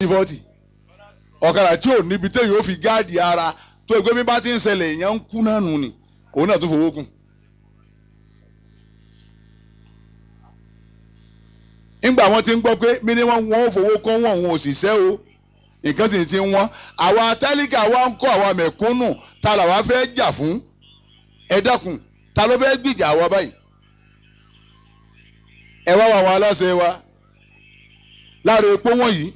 40 ọ̀kadà tí ò níbi téèyàn ó fi gáàdì ara tó ẹgbẹ́ mi bá ti ń ṣẹlẹ̀ èèyàn ń kú náà nù ni òun náà tún fowó kún. Nígbà wọn ti ń gbọ́ pé mínímọ̀ wọn ò fowó kún wọn òun òṣìṣẹ́ o nǹkan sì ti ń wọ́n àwa tálíkà wa ń kọ́ àwa mẹ̀kúnnù ta làwa fẹ́ jà fún ẹ dákun ta ló fẹ́ gbìjà wa báyìí ẹ wá wà wọn aláṣẹ wa lára epo wọ̀nyí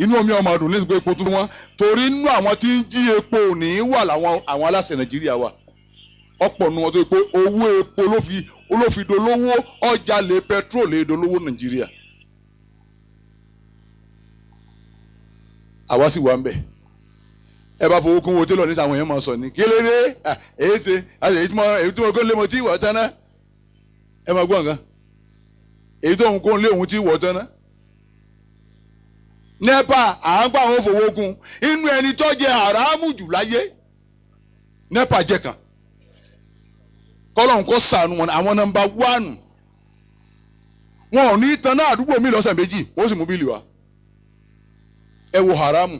inú omi ọmọ ọdún nígbà epo tún wọn torí inú àwọn tí ń jí epo ní wà láwọn àwọn aláṣẹ Nàìjíríà wa ọ̀pọ̀ nu wọn tó pé owó epo ló fi dolówó ọjà lè pẹtrol lè dolówó Nàìjíríà. Àwa sì wà ń bẹ̀ ẹ bá fowó kún owó télọ̀ ní sàwọn èèyàn máa sọ ní kílódé èyí ṣe èyí tí mo kó lé mo tí wọ̀ tán náà ẹ máa gbọ́ nǹkan èyí tó ń kó lé òun tí wọ̀ tán náà. NEPA à ń gbà wọn fowó kún inú ẹni tó jẹ àràámù jù láyé NEPA jẹ kan kọ́lọ́hún kó sànù wọn àwọn nọ́mbà wánù wọn ò ní tan náà àdúgbò mi lọ́sẹ̀ méjì wọ́n sì mú bíìlì wá. Ẹ wo haramu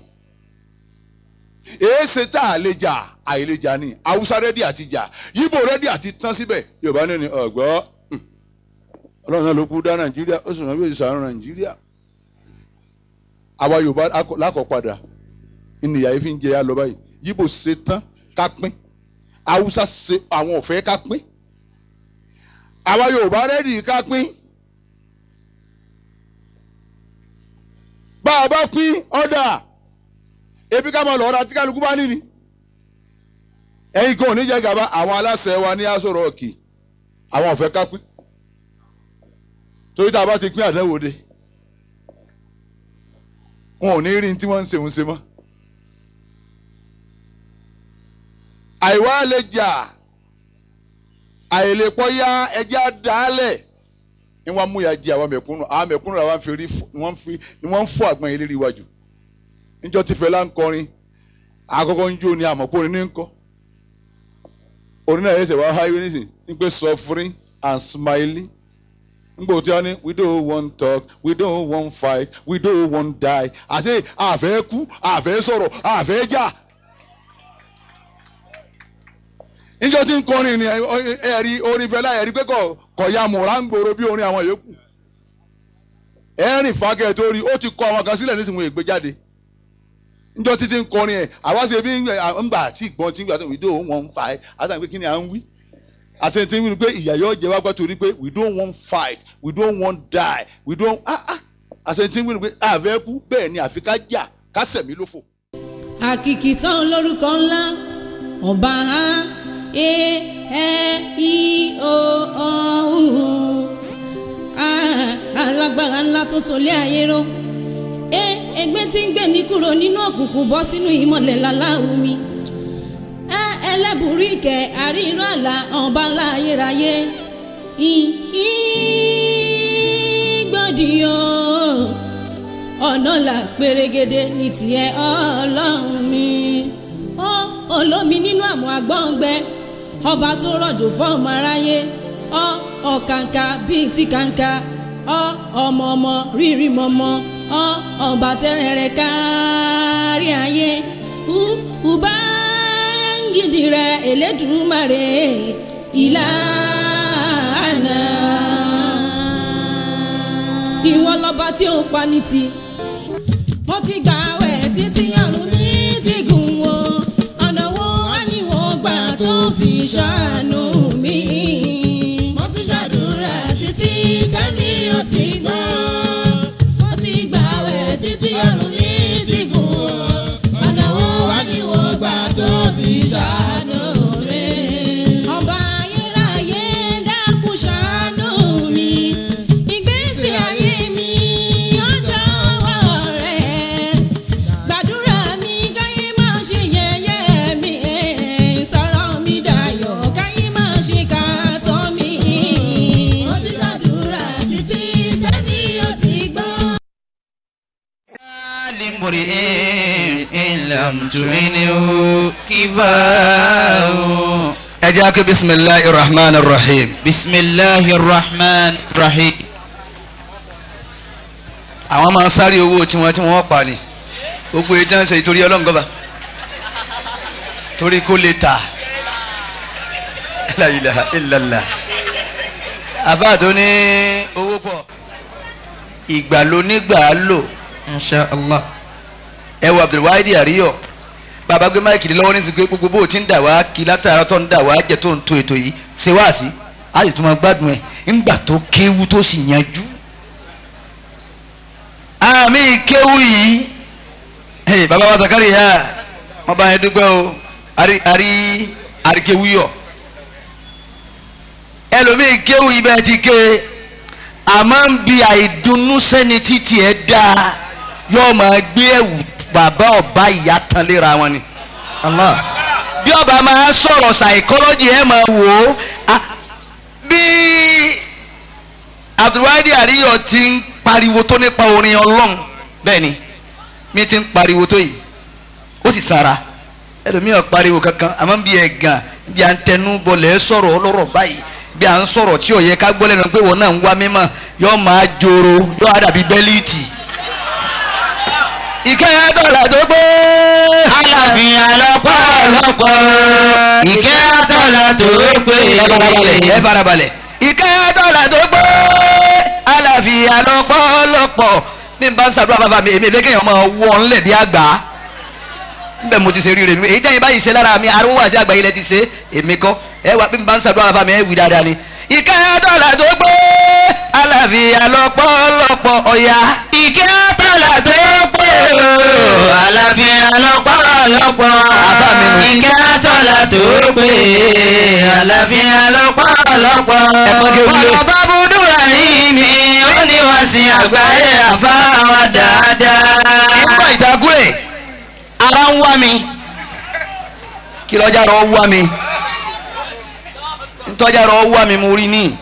èéṣe tá a lè jà àìlè jà ni Haúsá rẹ́dí àti jà Yíbò rẹ́dí àti tán síbẹ̀ Yorùbá ní ọ̀gbọ́ Ọlọ́run náà ló kú dá Nàìjíríà ó sì rán bí òṣìṣẹ́ Nàìjíríà àwa Yorùbá lákọ̀ọ́padà ìnìyà yìí fi ń jẹ ya lọ báyìí Yíbò ṣe tán ká pín Haúsá ṣe àwọn ọ̀fẹ́ ká pín àwa Yorùbá rẹ́dí ká pín. Bá a bá pín ọ̀dà ebi ká máa lọ ra tí kálukú bá níní ẹ̀yin kan ò ní jẹ́ gàba àwọn aláṣẹ wa ní Aso Rock àwọn ọ̀fẹ́ ká pín torí tá a bá ti pín àdánwò de wọn ò ní rí tí wọ́n ń ṣe ń ṣe mọ́ àìwá lè jà àìlèpọ̀ yá ẹjẹ́ àdáálẹ̀ ni wọ́n mú ya jẹ àwọn mẹ̀kúnnù làwọn fi rí ni wọ́n ń fọ́ àgbọn eléré iwájú níjọ́ tí Fẹlá ń kọrin àkọ́kọ́ ń jó ni àmọ́ pé orin ní ń kọ́ orin náà ẹsẹ̀ wá háyé nísìn ní pé suffering and smiling nígbà tí wọ́n ní we don't want talk, we don't want fight, we don't want die àti àfẹ́ kú àfẹ́ sọ̀rọ̀ àfẹ́ jà níjọ́ tí ń kọrin ni ẹ̀rí orin Fẹlá ẹ̀rí pé kò ya mùrà ń gbòòrò bí orin àwọn yòókù ẹ̀rìn fàákẹ́ tó rí ó ti kọ àwọn kan sílẹ̀ nísìnyí ìgbé jáde níjọ́ títí ń kọrin ẹ̀ àwa ṣe bí ńgbà tí ìgbọ́n tí ń gbà tó we don't want fight àtàwọn pé kí ni à ń wí àti tí ń wí ni pé ìyà yóò jẹ wá gbọ́ torí pé we don't want fight, we don't want die, we don't àti tí ń wí ni pé àfẹ́ kú bẹ́ẹ̀ ni àfi ká jà ká sẹ̀mí lófò. Àkìkìtàn lórúkọ ńlá ọba á E Ẹ I O Ọ U alágbára ńlá tó sọlé ayé ró e ẹgbẹ́ tí ń gbé ní kúrò nínú òkùnkùn bọ́ sínú ìmọ̀lẹ̀ láláwù mi ẹ ẹlẹ́bùrú ìkẹ́ àríran àlà ọba ńlá ayérayé ìgbọ́dìyàn ọ̀nà là pérégedé ní tiẹ̀ ọlọ́run mi ó olómi nínú àmọ́ àgbọ̀ngbẹ ọba tó rọ̀jò fọ́ọ̀mù aráyé ọ ọ̀kàǹkà bíi ti kàǹkà ọ ọmọ ọmọ rírí mọmọ ọ ọba tẹ́rẹ̀rẹ̀ kárí ayé ùbá gidi rẹ̀ Elédùmarè ìlànà ìwọ lọ́ba tí ó pa ní ti mo ti gbààwẹ̀ títí ọ̀run mi ti gùn o ọ̀nà wo á ní wọ́n gbà tó fi ṣàánú mi. Mo tún ṣàdúrà títí tẹ́mi ò ti gbọ́ mo ti gbààwẹ̀ títí ọ̀run mi ti gùn o ọ̀nà wo á ní wọ́n gbà tó fi ṣàánú mi. Ọba ayérayé dákun ṣàánú mi ìgbésí ayé mi ó dọwọ́ rẹ gbàdúrà mi káyé má ṣe yẹ̀yẹ́ mi sọ̀rọ̀ mi dayọ̀ káyé má ṣe kàtọ́ mi. Mo ti ṣàdúrà títí tẹ́mi ò ti gbọ́. لامرئ إن لم تعنه كفاه. Ẹ jẹ́ kí bisimilahi rahman rahim. بسم الله الرحمن الرحيم. Àwọn máa ń sáré owó tiwọn tí wọ́n pa ni. Gbogbo ètò ń ṣe ìtorí Ọlọ́run gọba torí kó lè ta. La ilaha illallah. Àbá tó ní owó pọ̀ ìgbà ló nígbà lò. Insha Allah. Ẹ wo Abdulwahidi Àríyọ̀ bàbá gbé máìkì lọ́wọ́ ní sìnkú gbogbo bó o ti ń dà wá kí látara tó ń dà wá jẹ tó ń to ètò yìí ṣe wá sí a sì tún máa gbádùn ẹ̀ ńgbà tó kéwu tó sì yanjú. Àmì kéwu yìí bàbá wa Zakariya wọn bá yẹn dúpẹ́ o àrí àríkéwu yọ ẹlòmíì kéwu yìí bẹ́ẹ̀ ti ké àmọ́ ń bi àìdùnnú sẹ́ni títí ẹ̀ dáa yóò máa gbé ẹ̀wù bàbá ọba ìyá tán léra wọn ni. Allah. Bí ọba máa sọ̀rọ̀ psychology ẹ̀ máa wò ó bí Abdulwahidi Àríyọ̀ ti ń pariwo tó nípa orin Ọlọ́run bẹ́ẹ̀ ni mi ti ń pariwo tó yìí ó sì sara ẹlòmíràn pariwo kankan àmọ́ bí ẹ̀gàn bí à ń tẹnu bọlẹ̀ sọ̀rọ̀ ọlọ́rọ̀ báyìí bí à ń sọ̀rọ̀ tí ò yẹ ká gbọ́ lẹ́nu pé wọ́n náà ń wá mímọ́ yóò máa joro yóò á dàbí bẹ́líìtì. Ìkẹ́ àtọ̀là tó gbé. Àlàáfíà lọ́pọ̀lọpọ̀. Ìkẹ́ àtọ̀là tó gbé. Ẹ farabalẹ̀. Ìkẹ́ àtọ̀là tó gbé. Àlàáfíà lọ́pọ̀lọpọ̀. Bí n bá ń ṣàdúrà bàbá mi èmi ìfẹ́ kéèyàn máa wọ́ ńlẹ̀ bí àgbà. Nbẹ̀ mo ti ṣe rí rẹ̀ mi. Èyí tẹ́yìn báyìí ṣe lára mi arúgbó àti àgbà ilẹ̀ ti ṣe èmi kọ́. Ẹ wá bí n bá ń ṣàdúrà bàbá mi ẹ wí dáadáa ni. Ìkẹ́ àtọ̀là tó gbé. Àlàáfíà lọ́pọ̀lọpọ̀ ọ̀ya. Ìkẹ́ àtọ̀là tó pé àlàáfíà lọ́pọ̀lọpọ̀. Ìkẹ́ àtọ̀là tó pé àlàáfíà lọ́pọ̀lọpọ̀. Bàbá Búdúrà yìí mi ó ní wá sí àgbáyé àfáwà dáadáa. Nígbà ìdágúrè ara ń wá mi kí lọ́jà rọ̀ wá mi ntọ́jà rọ̀ wá mi mo rí ní.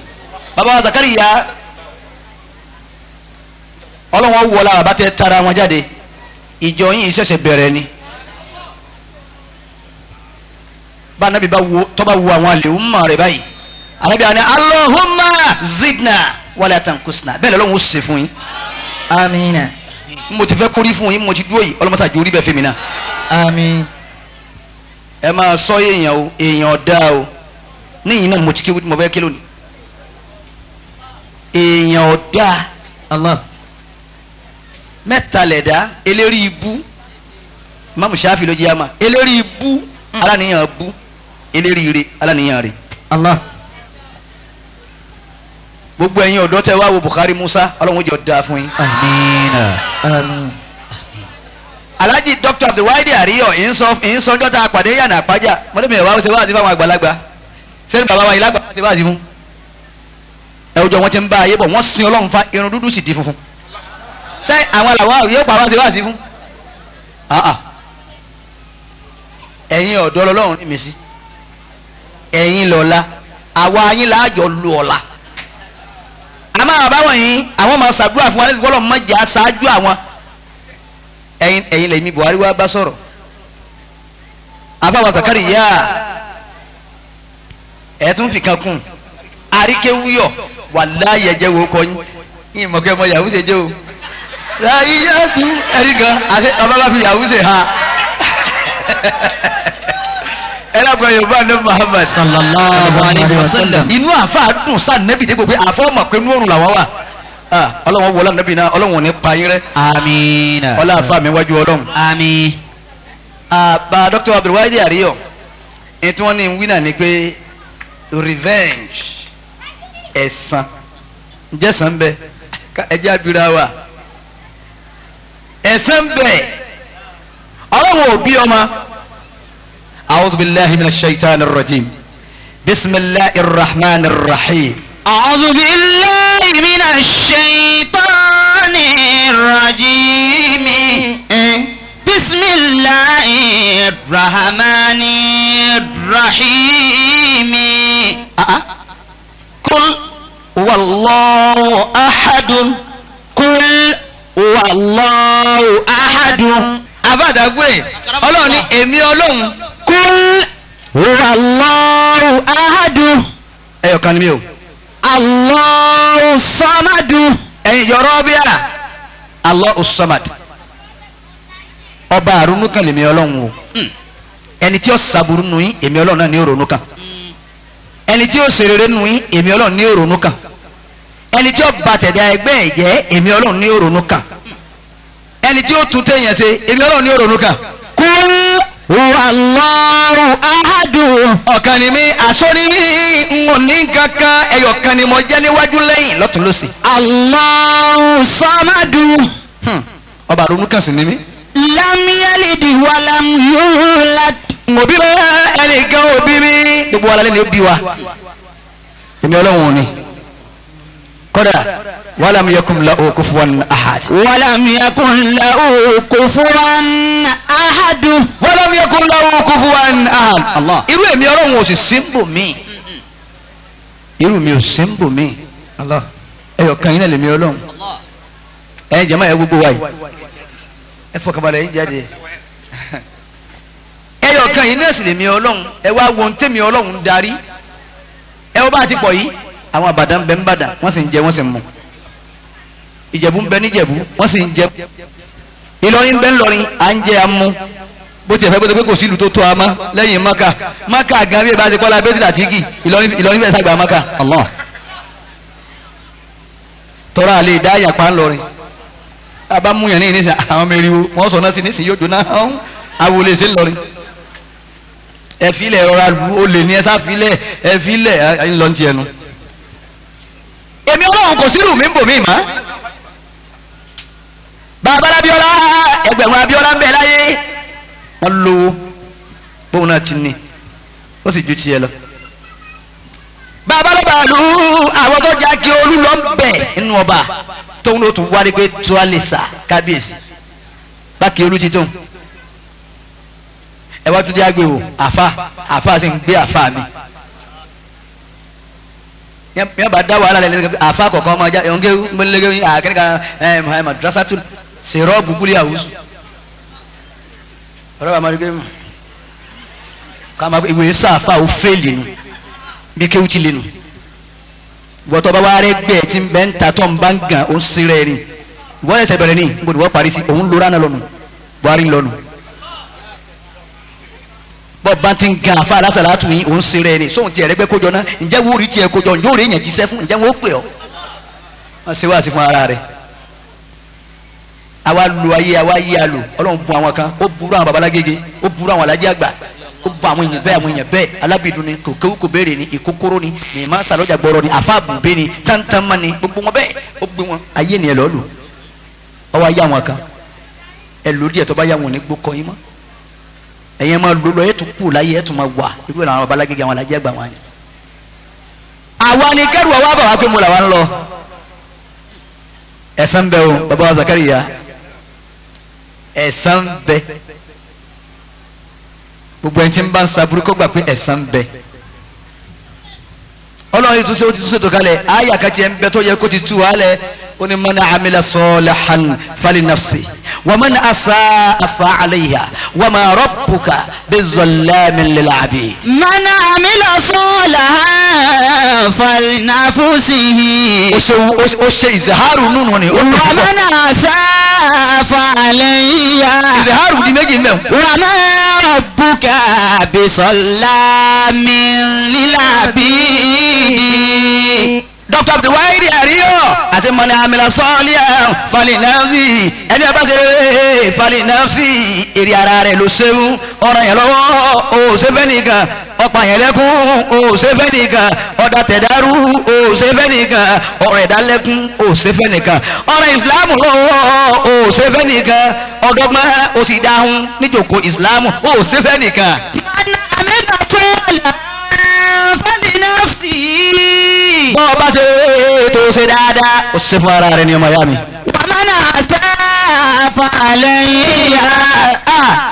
Bàbá wa Zakariya ọlọ́wọ́n wọlé àbá tẹ tara wọn jáde ìjọ yín ìṣẹ̀ṣẹ̀ bẹ̀rẹ̀ ni bá anabi bá wo tọ́ba wo àwọn àlè ń mọ̀ rẹ̀ báyìí anabi àná Allahumma zidna wala tankusna bẹ́ẹ̀ lọ́wọ́ ó ṣe fún yín. Amina. Mo ti fẹ́ kórí fún yín mo ti dúró yìí ọlọ́mọta jẹ́ orí bẹ́ẹ̀ fún mi náà. Àmín. Ẹ máa sọ èèyàn o èèyàn dá o níyìn náà mo ti kéwú mo fẹ́ ké lónìí èèyàn dá. Allah. Mẹ́ta lẹ̀dá eléri ibú Imam Shafi ló jẹ́ àmà eléri ibú aláníyàn bú eléri ire aláníyàn rè. Allah. Gbogbo ẹ̀yin ọ̀dọ́ tẹ wá wo Bukhari Musa ọlọ́run jọ dáa fún yín. Àmín. Àmín. Alhaji Dr. Abdulwahidi Àríyọ̀ ìyínsọ́jọ́ tá a pàdé yànnà àpájà mọ́lẹ́mí ẹ̀ wá ṣe wá àti fáwọn àgbàlagbà sẹ́ni bàbá wa ìlágbà ṣe wá àti fún. Ẹ ojú wọn ti ń bá ayé bọ̀ wọ́n sin ọlọ́run fa irun dúdú sì di funfun. Sẹ́ àwọn àlàwọ̀ yóò pa wá ṣe wá àti fún. Ẹ̀yin ọ̀dọ́ lọ́lọ́run ní mi sí ẹ̀yin lọ́la àwa yín láàjọ lu ọ̀la àmọ́ àbá wọ̀nyí àwọn máa ṣàdúrà fún wa lẹ́sìn bọ́lọ̀ mọ́jà ṣáájú àwọn ẹ̀yin ẹ̀yin lèmi Buhari wá bá sọ̀rọ̀ àbáwọ̀ Zakariya ẹ̀ tún fi kan kún àríkéwúyọ̀ wàláyé ẹ̀jẹ̀ wo kọ́ yín ìmọ̀kẹ́ mọ yahoo ṣe jẹ́ o láyé yàtú ẹ̀rí kan àti ọba bá fi yahoo ṣe ha ẹ lábúrò Yorùbá ní Muhammad sallallahu alayhi wa sallam. Inú àfa dùn sáà nẹ́bì dé gbogbo àfọ ọmọ pé inú òrùn làwọn wà ọlọ́wọ́n wọlé nẹ́bì náà ọlọ́wọ́n ní pa yín rẹ́. Àmín. Ọlá àfa mi wájú ọlọ́run. Àmín. Àbá Dr. Abdulwahidi Àríyọ̀ ní tí wọ́n ní wí náà ni pé revenge ẹ̀san ǹjẹ́ ẹ̀san bẹ ẹjẹ́ abira wa ẹ̀san bẹ ọlọ́wọ́n ò bí ọmọ. أعوذ بالله من الشيطان الرجيم بسم الله الرحمن الرحيم أعوذ بالله من الشيطان الرجيم بسم الله الرحمن الرحيم قل هو الله أحد قل هو الله أحد أبدا أقول ọlọ́run ní èmi ọlọ́run. Kul huwallahu ahadu. Ẹyọ kan ni mi o. Allahu samadu. Ẹ̀yin yọrọ bíà Allahu samad. Ọba àrùnú kan lèmi Ọlọ́run o. Ẹni tí ó sàbùrù nù yín èmi Ọlọ́run náà ní òrònú kan. Ẹni tí ó ṣerere nù yín èmi Ọlọ́run ní òrònú kan. Ẹni tí ó bà tẹ̀dá ẹgbẹ́ ẹ̀ jẹ́ èmi Ọlọ́run ní òrònú kan. Ẹni tí ó tún téèyàn ṣe èmi Ọlọ́run ní òrònú kan. Kul huwallahu ahadu. Ọ̀kan ni mí aṣọ ni mí n ò ní kankan ẹyọ kan ni mo jẹ́ níwájú lẹ́yìn lọ́tún lọ́sì. Allahu samadu. Ọba àrònú kan sì ni mí. Lam yalid walam yulad. Òbí mi ẹnìkan òbí mi gbogbo wa lálẹ́ ni ó bí wa èmi Ọlọ́run ò ní kódà walam yakun lahu kufuwan ahad. Walam yakun lahu kufuwan ahad. Walam yakun lahu kufuwan ahad. Allah. Irú èmi Ọlọ́run ò sì símbò mí irú mi ò símbò mí ẹyọ kan yín náà lèmi Ọlọ́run ẹ jẹ́ máa ẹ gbogbo wa yìí ẹ fọkànbalẹ̀ yín jáde ẹyọ kan yìí náà sì lèmi Ọlọ́run ẹ wá wo ntẹ́mi Ọlọ́run darí ẹ wọ́n bá ti pọ̀ yìí àwọn àbàdàn bẹ ń bàdàn wọ́n sì ń jẹ wọ́n sì ń mu Ìjẹ̀bú ń bẹ níjẹ̀bú wọ́n sì ń jẹ Ìlọrin ń bẹ ńlọrin à ń jẹ àmú bó tiẹ̀ fẹ́ bó ti pé kò sí ìlú tó tó a mọ́ lẹ́yìn Maka Maka gan bí ẹ bá ti kọ́lá bẹ́ẹ̀ tí kì Ìlọrin bẹ́ẹ̀ sàgbà Maka Allah tọ́ra àlè dá yàpá ńlọrin àbá mú yàn ní ìnísìn àwọn mẹ́rin wọ́n sọ náà sí nísìn yóò jóná awolé sí ńlọrin ẹfilẹ rọra lu o lè ní ẹsà filẹ ẹfilẹ ńlọ ti ẹnu. Èmi Ọlọ́run kò sírù mi ń bò mí mà. Bàbá Abíọ́lá ẹgbẹ̀rún Abíọ́lá ń bẹ láyé wọ́n lówó bóun náà ti ní ó sì ju tiẹ̀ lọ. Bàbá lọ́ba lu àwọn tó já kí olú lọ ń bẹ̀ nínú ọba tóun ló tún wárí pé tó a lè sà kábíyèsí bá kí olú ti tóun ẹ wá tún dé àgbè wò àfa àfa sì ń gbé àfa mi yẹn bá dá wàhálà lẹ àfa kọ̀ọ̀kan ọmọ ajá ẹ̀hún kéwú mbẹ́lẹ́gẹ́ àkẹ́kẹ́ ẹ̀ ẹ̀ madrasatu sèrọ́ bukuli àwùsù ọ̀rọ̀ bá máa dé kama ìwé sáfà ó fèlè nu bí kéwú ti lè nu ìwọ́tọ̀ bá wà rẹ gbẹ tí ń bẹ́ ń ta tọ́ ń bá ń gàn ó ń sírẹ́ ni ìwọ́ ẹsẹ̀ bẹ̀rẹ̀ ni ń bọ̀ parí sí òun lóra náà lọ́nu Buhari lọ́nu bọ́ bá ti ń gan àfa alásàlá tù yín òun ṣe rẹ̀ ni sóhun tiẹ̀ rẹ́gbẹ́ kójọ náà ǹjẹ́ wo rí tiẹ̀ kójọ ǹjẹ́ òrè yẹn jíṣẹ́ fún ǹjẹ́ wọ́n ó pè ọ́ wọ́n ṣe wá sí fún ara rẹ̀ àwa lu ayé àwa yí a lò Ọlọ́run bu àwọn kan ó burú àwọn babalágége ó burú àwọn alájẹ àgbà ó bu àwọn èèyàn bẹ́ẹ̀ àwọn èèyàn bẹ́ẹ̀ alábìdún ni kò kéwú kò béèrè ni ìkókóró ni mìíràn sàlọ́jà gbọ́rọ̀ ni àfa àbùbé ni tántánmá ni gbogbo wọn bẹ́ẹ̀ ó gbé wọn ayé ni ẹ lọ́ọ́ lò ọwọ́ ayé àwọn kan ẹ lò díẹ̀ tó bá yà wọn ò ní gbó kọ́ yín mọ́ ẹ̀yin máa lò lọ ẹ̀ tún kù láyé ẹ̀ tún máa wà irú àwọn babalágége àwọn alájẹ àgbà wọn ni. àwa ni kẹrù àwa bàbá pé mo là wá ń lọ. ẹ̀san bẹ o bàbá wa Zakariya ẹ̀san bẹ gbogbo ẹni tí ń bá ń saburú kó gbà pé ẹ̀san bẹ. Ọlọ́run yìí tún ṣe ó ti tún ṣètò kalẹ̀ àyà kàtí ẹ̀ ń bẹ tó yẹ kó ti tú wàhálẹ̀ ó ní man amila salihan fali nafsi wa man asaa fa alayha wa ma rabbuka bizallamin lil abid. Man amila salihan fali nafsihi. ó ṣe ó ṣe ìzìhárù nínú ni. Wa man asaa fa alayha. Ìzìhárù di méjì mbẹ́. Wa ma rabbuka bizallamin lil abid. Dr. Abdulwahid Ariyo àti mọ̀nà àmìlà sọ́ọ̀lì falinafsi ẹni ọba ṣe rere falinafsi èrè ara rẹ̀ ló ṣeun ọ̀ràn yẹn lọ́wọ́ o ṣe fẹ́ nìkan ọ̀pá yẹn lẹ́kún o ṣe fẹ́ nìkan ọ̀dà tẹ̀dárú o ṣe fẹ́ nìkan ọ̀rọ̀ ẹ̀dá lẹ́kún o ṣe fẹ́ nìkan ọ̀rọ̀ ìsìlámù lọ́wọ́ o ṣe fẹ́ nìkan ọ̀dọ́gbọ́n o sì dáhùn níjòkó ìsìlámù o ṣe fẹ́ nìkan. mọ̀nà àmìlà sọ́ọ̀lì falinafsi. Bọ́ ọ bá ṣe tó ṣe dáadáa ó ṣe fún ara rẹ ní ọmọ ìyá mi. Wàmánà sáfà lẹ́yìn ya.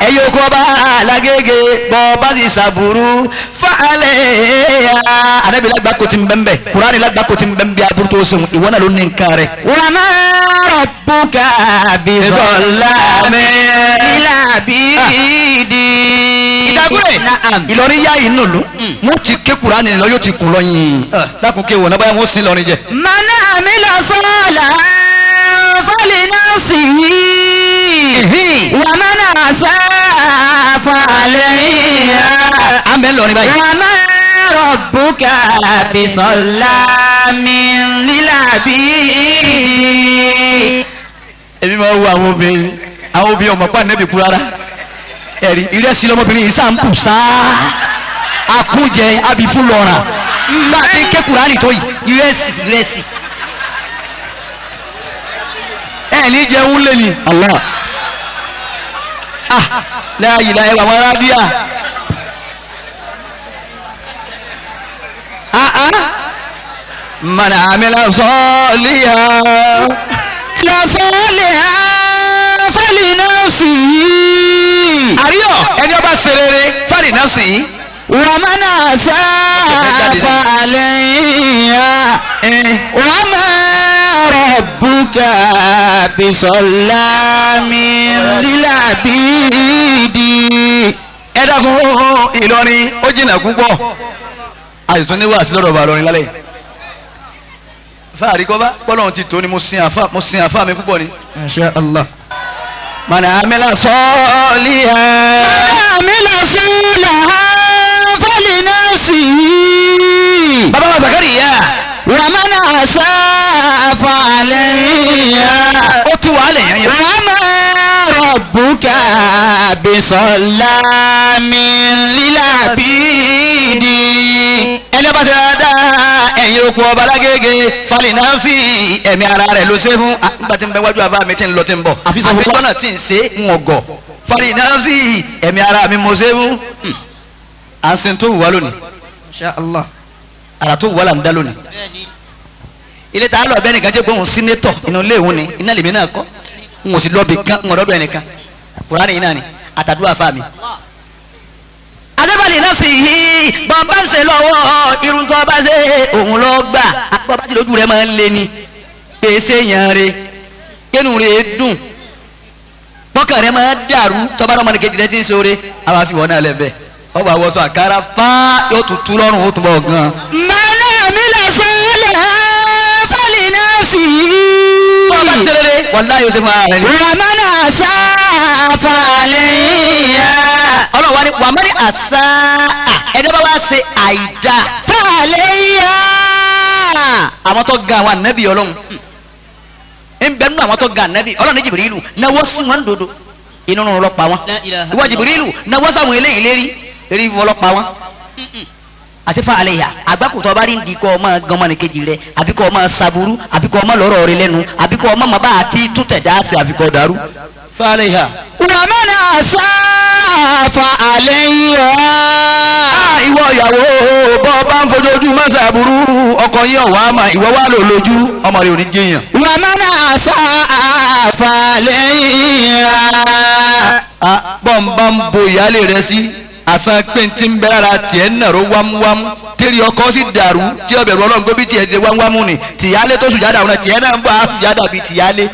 Ẹyẹ oko ọba alágége bọ́ ọ bá ti ṣàbùrú fàlẹ́ ya. Ànábì lágbà kò ti ń bẹ́ẹ̀ bẹ́ẹ̀ Kùránì lágbà kò ti ń bẹ́ẹ̀ bẹ́ẹ̀ aburú tó ṣe ìwọ náà ló ní nǹkan rẹ. Wàmá rabbuka bizallamin lil abidi. Ìdágúrè Ìlọrin yá inú lu mo ti ké Kùránì lọ yóò ti kún lọ yìí. Dákun ké wọ̀ náà báyà wọ́n sin lọrin jẹ. Mọ̀nà àmìlà sọ́ọ̀là fali nafsihi. Wàmánà فعليها. À ń bẹ lọrin báyìí. وما ربك بظلام للعبيد. Èmi máa ń wo àwọn obìnrin, àwọn obìnrin ọmọ pa nẹ́bí kú rárá. Ẹ̀rí ìrẹsì lọmọbìnrin yìí sáà ń bù sáá. Akúnjẹ abifú lọ́ra. Ngbà tí ń ké Kùránì tó yìí, ìrẹsì ìrẹsì. Ẹ ní jẹun lé ni. Allah. Ah, láàyè láàyè wà wọn rádíà. Ah ah. Mọ̀nà àmìlà sọ́ọ̀lìyà. لصالحا فلنفسه. Àríyọ̀ ẹni ọba ṣe rere fáàlì náà sì yín. ومن أساء فعليها. وما ربك بظلام للعبيد. Ẹ dákun, Ìlọrin ó jìnnà púpọ̀, a sì tún ní wàásù lọ́dọ̀ ọba Ìlọrin lálẹ́ yìí. Fáàrí kọ́bá bọ́lọ́run ti tó ni mo sin àfa, mo sin àfa mi púpọ̀ ni. Masha Allah. Mọ̀nà àmìlà sọ́ọ̀lìyà. عمل صالحا فلنفسه. Bàbá wa Zakariya. ومن أساء فعليها. Ó tú wàhálẹ̀ yẹn yẹn. وما ربك بظلام للعبيد. Ẹni bá ti dáadáa ẹ̀yin okun ọba lágége falinafsi, ẹ̀mí ara rẹ̀ ló ṣe fún. Nígbà tí ń bẹ wájú àbá mi tí ń lọ tí ń bọ̀, àfijọ́ náà tí ń ṣe ń ọgọ̀ falinafsi, ẹ̀mí ara mi mo ṣe fún. À ń sin tó wù wá lónìí. Masha Allah. Ara tó wù wá là ń dá lónìí. Ilé tá a lọ bẹ́ẹ̀ nìkan jẹ́ pé òun sínétọ̀ inú ilé òun ni iná lèmi náà kọ́, n ò sì lọ bì kan, n ò rọ́dọ̀ ẹnìkan. Kùránì yìí náà ni àtàdúrà fáà mi. Adébálẹ̀ náà sì yí bọ́n bá ń ṣe lọ́wọ́ irun tó bá ṣe òun lọ gbà. Bọ́n bá ti lójú rẹ̀ máa ń lé ni pèsè yàn re kénu rẹ̀ dùn, bọ́kàn rẹ̀ máa dàrú. Tọ́ba náà ọmọdé kejì rẹ̀ ti ń sóore, àwọn àfihàn náà lẹ̀ bẹ́ẹ̀ ọba àwọ̀sọ àkàrà fá yóò tún tú lọ́rùn, ó tún bọ̀ gan. من عمل صالحا فلنفسه. Bọ́n bá ti ṣe rere, wàláhì yóò ṣe fún ara rẹ̀ ni. ومن أساء فعليها. Ọlọ́run wa ni wàmọ́ni àṣà ẹni bá wá ṣe àìdá فعليها. àwọn tó ga àwọn ànábì Ọlọ́run ń bẹ nínú àwọn tó ga ànábì Ọlọ́run ní Jìbìrìlù náwó sí wọn dodo, inú rún lọ pa wọn. La ilaha. Ìwọ Jìbìrìlù náwó sáwọn eléyìí lérí lérí fọlọ́ pa wọn. Àti fa àlẹ́ yà àgbákòtò ọba rí ń di kọ́ ọmọ gọmọ nìkejì rẹ, àbí kọ́ ọmọ saburu, àbí kọ́ ọmọ lọ́rọ̀ rẹ lẹ́nu, àbí kọ́ ọmọ màbá àti tútẹ̀ dá sí, àbí kọ́ dàrú. Fa àlẹ́ yà. ومن أساء فعليها. Ìwọ ìyàwó, bọ́ bá ń fojoojúmọ́ sàbúrú, ọkọ yín ọ̀wá mà ìwọ wà lò lójú ọmọ rẹ ò ní jẹyàn. ومن أساء فعليها. Bọ́n bá ń bo ìyáálé rẹ sí àsan péntì ń bẹ lára tiẹ̀ ń nàró wámúwámú, tẹ́lẹ̀ ọkọ sì dàrú tí ọbẹ̀ rẹ Ọlọ́run gbé bí tiẹ̀ ṣe wámúwámú ni tìyálé tó sùjádà wọn tiẹ̀ náà ń bọ̀ àsùjádà bíi tìyálé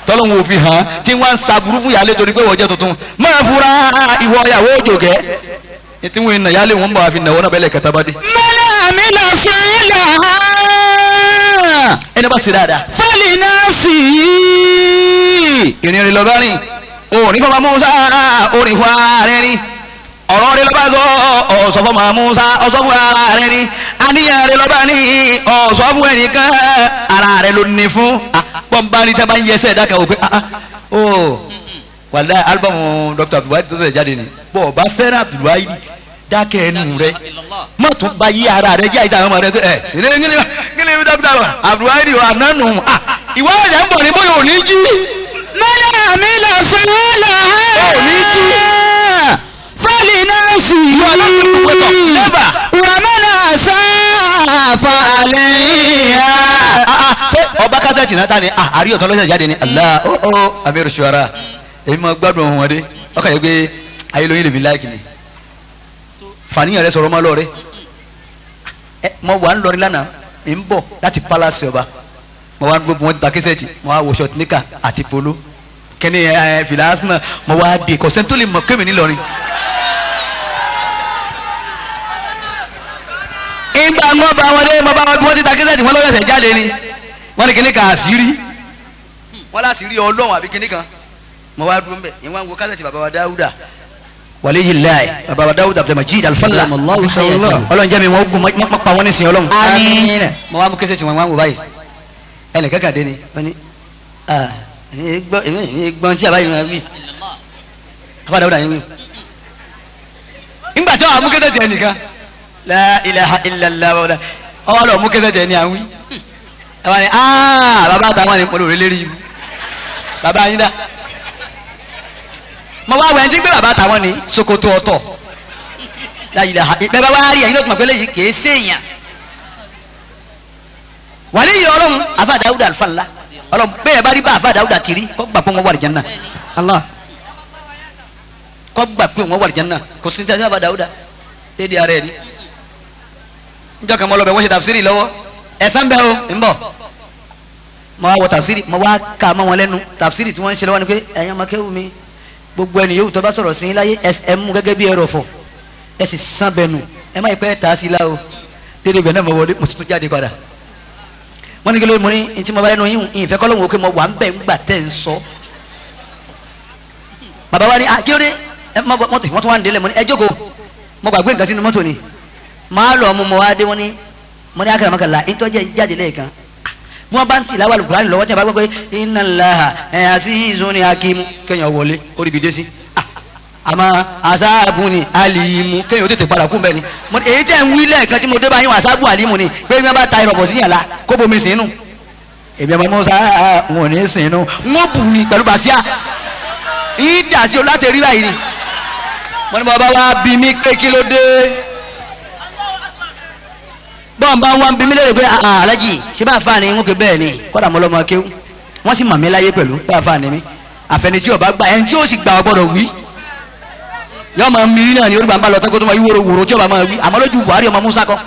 tọ́lọ́hún òfin hàn tí wọ́n ń saburú fún ìyáálé torí pé wọ́n jẹ́ tuntun. Máa fura ìwọ ìyàwó òjòkẹ́ ní tí wọ́n ń nà ìyáálé wọn bọ̀ àfi nàwọ́ náà bẹ́lẹ̀ kẹta bá dé. من عمل صالحا Ẹni bá ṣe dáadáa فلنفسه. Ìrìn rìn lọ́ba rìn òrìn fọmọ Musa, òrìn fún ara rẹ ni. Ọ̀rọ̀ rẹ lọ́ba sọ, ọ̀sọ̀ fọmọ Musa, ọ̀sọ̀ fún ara rẹ ni. Àníyàn rẹ lọ́ba ní, ọ̀sọ̀ fún ẹnìkan, ara rẹ ló ní fún. Pọ́nba ní tábà ń yẹsẹ̀ ẹ̀dá kan wò pé ah ah oh, wàlá álúbọ̀mù Dr. Abdulwahid tó ṣẹ̀ jáde ni. Bọ́ ọba fẹ́ràn Abdulwahid, dákẹ́ ẹnu rẹ, má tún bá yí ara rẹ jẹ́ àyíká àwọn ọmọ rẹ pé ẹ kíni kíni kíni Dr. Abdulwahid wà nánu ìwọ ẹ̀jẹ̀ ń bọ̀ ní bóyá òní jí. من عمل صالحا فلنفسه. Never. ومن أساء فعليها. Ṣé ọba kásẹ̀tì náà ta ni àrí ọ̀tọ́ lọ́sẹ̀ jáde ni? Allah ó ó Amiru Shuara, èmi máa gbádùn ohun ọdẹ ọkàn yìí pé ayélujára lèmi láìkì ni fàníyàn rẹ sọ̀rọ̀ mọ́ lọ́ọ̀rẹ́ ẹ. Mo wà ń lọrin lánàá, mi ń bọ̀ láti palace ọba, mo wá ń gbogbo wọn ta kásẹ̀tì, mo wá wọṣọ níkà àti polo kẹ́ni ẹ fìlà asínà, mo wá dé kọ̀sẹ́ni tó lè mọ̀ kémi nílọrin. Ìgbà wọn bá wọn dé, mo bá wọn bí wọn ti ta kásẹ̀tì wọn lọ́sẹ̀ jáde ni, wọn ní kíní kan àṣírí wọn láṣìírí Ọlọ́run àbí kíní kan. Mo wá dúró mbẹ ìwọ́n wo kásẹ̀tì bàbá wa Dáúdà. Wàlíyìláì baba Dawud Abdulmajid Alfala Ọlọ́run jẹ́ mi wọ́n gùn mọ́ pa wọ́n ní sìn Ọlọ́run. Àmín. Mo wá mú kẹsẹ̀ tí wọ́n wá wò báyìí ẹnì kankan dé ni wọ́n ní gbọ́n tí a bá yìí wọ́n wí afa Dawud àyìn wí. Ńgbà tí wọ́n mú kẹsẹ̀ tiẹ̀ nìkan la ilaha illallah ọwọ́ lọ mú kẹsẹ̀ tiẹ̀ ní à ń wí. Ẹ wá ní bàbá àtàwọn ni mo lò rí lérí ibu bàbá yín dá mo wá wẹ̀ ní gbé bàbá tàwọn ní ṣòkòtò ọ̀tọ̀ láyìlá bẹ́ẹ̀ bá wá rí ẹ̀yin ló tún mọ̀ pé lẹ́yìn kìí séèyàn wàlẹ́ yìí Ọlọ́run afa Dawuda Alfala Ọlọ́run bẹ́ẹ̀ bá rí bá afa Dawuda tiri kọ́ gbà pé wọ́n wà lìjánná Allah kọ́ gbà pé wọ́n wà lìjánná kò sí ní tẹ́lẹ̀ afa Dawuda édi ara ẹ̀ ní. Njọ́ kan mọ́ lọ bẹ̀ wọ́n ṣe tafsiri lọ́wọ́ ẹ̀sán bẹ́ẹ̀ o ń bọ̀ mo wá wọ tafsiri mo wá ka mọ́ wọn lẹ́nu tafsiri tí wọ́n ń ṣe lọ́wọ́ ni pé ẹ̀yin ọmọ kéwù mi gbogbo ẹni yòówù tó bá sọ̀rọ̀ sí i láyé ẹ mú gẹ́gẹ́ bí ẹrọ̀fọ̀ ẹ sì sán bẹnu ẹ má yẹ pé ẹ tà á sí i la o dédé bẹ̀ náà mo wọlé mo sì tún jáde padà. Wọ́n ní kí ló mo ní ntí mo bá lẹ́nu yín ìfẹ́ kọ́ lóhùn òkè mo wà ń bẹ̀ ń gbà tẹ̀ ń sọ. Bàbá wa ní kí ló dé mọ́tò wọ́n tún wá ń délẹ̀ mo ní ẹ jókòó mo gbàgbé nǹkan sínú mọ́tò ni màá lọ mo wá dé wọ́n ní mo ní akaramakala ntọ́jẹ́ jáde lẹ́ẹ̀kan wọ́n bá ń tì láwàlú Kùránì lọ́wọ́ tí a bá gbọ́ pé inna Allaha azizun hakimu kéèyàn wọlé orí bi dé sí àmọ́ asáàbù ni alimu kéèyàn ó tètè padà kú bẹ́ẹ̀ ni èyí tẹ̀ ń wí lẹ́ẹ̀kan tí mo dé bá yín asáàbù alimu ni pé wọ́n bá ta ìrọ̀bọ̀ sí yàrá kó bomi sínú èmi ọmọ Musa ń ò ní sínú ń ó bù ní pẹ̀lú bàṣíà ìdá sí o láti rí báyìí ni mo ní bàbá wa bí mi pé kí ló dé bọ́n bá wọn bí mi lérè pé alájì ṣé bá fa ni ń ké bẹ́ẹ̀ ni kọ́dà mo lọ́mọ kéwú wọ́n sì mọ̀ mí láyé pẹ̀lú bá fa ni mí àfẹni tí ó bá gbà ẹni tí ó sì gbà ọ gbọ́dọ̀ wí yọ máa mírí náà ni orí bàbá lọ tán kó tó máa yí wòrò wòrò tí ó bá máa wí àmọ́ lójú Buhari ọmọ Musa kọ́.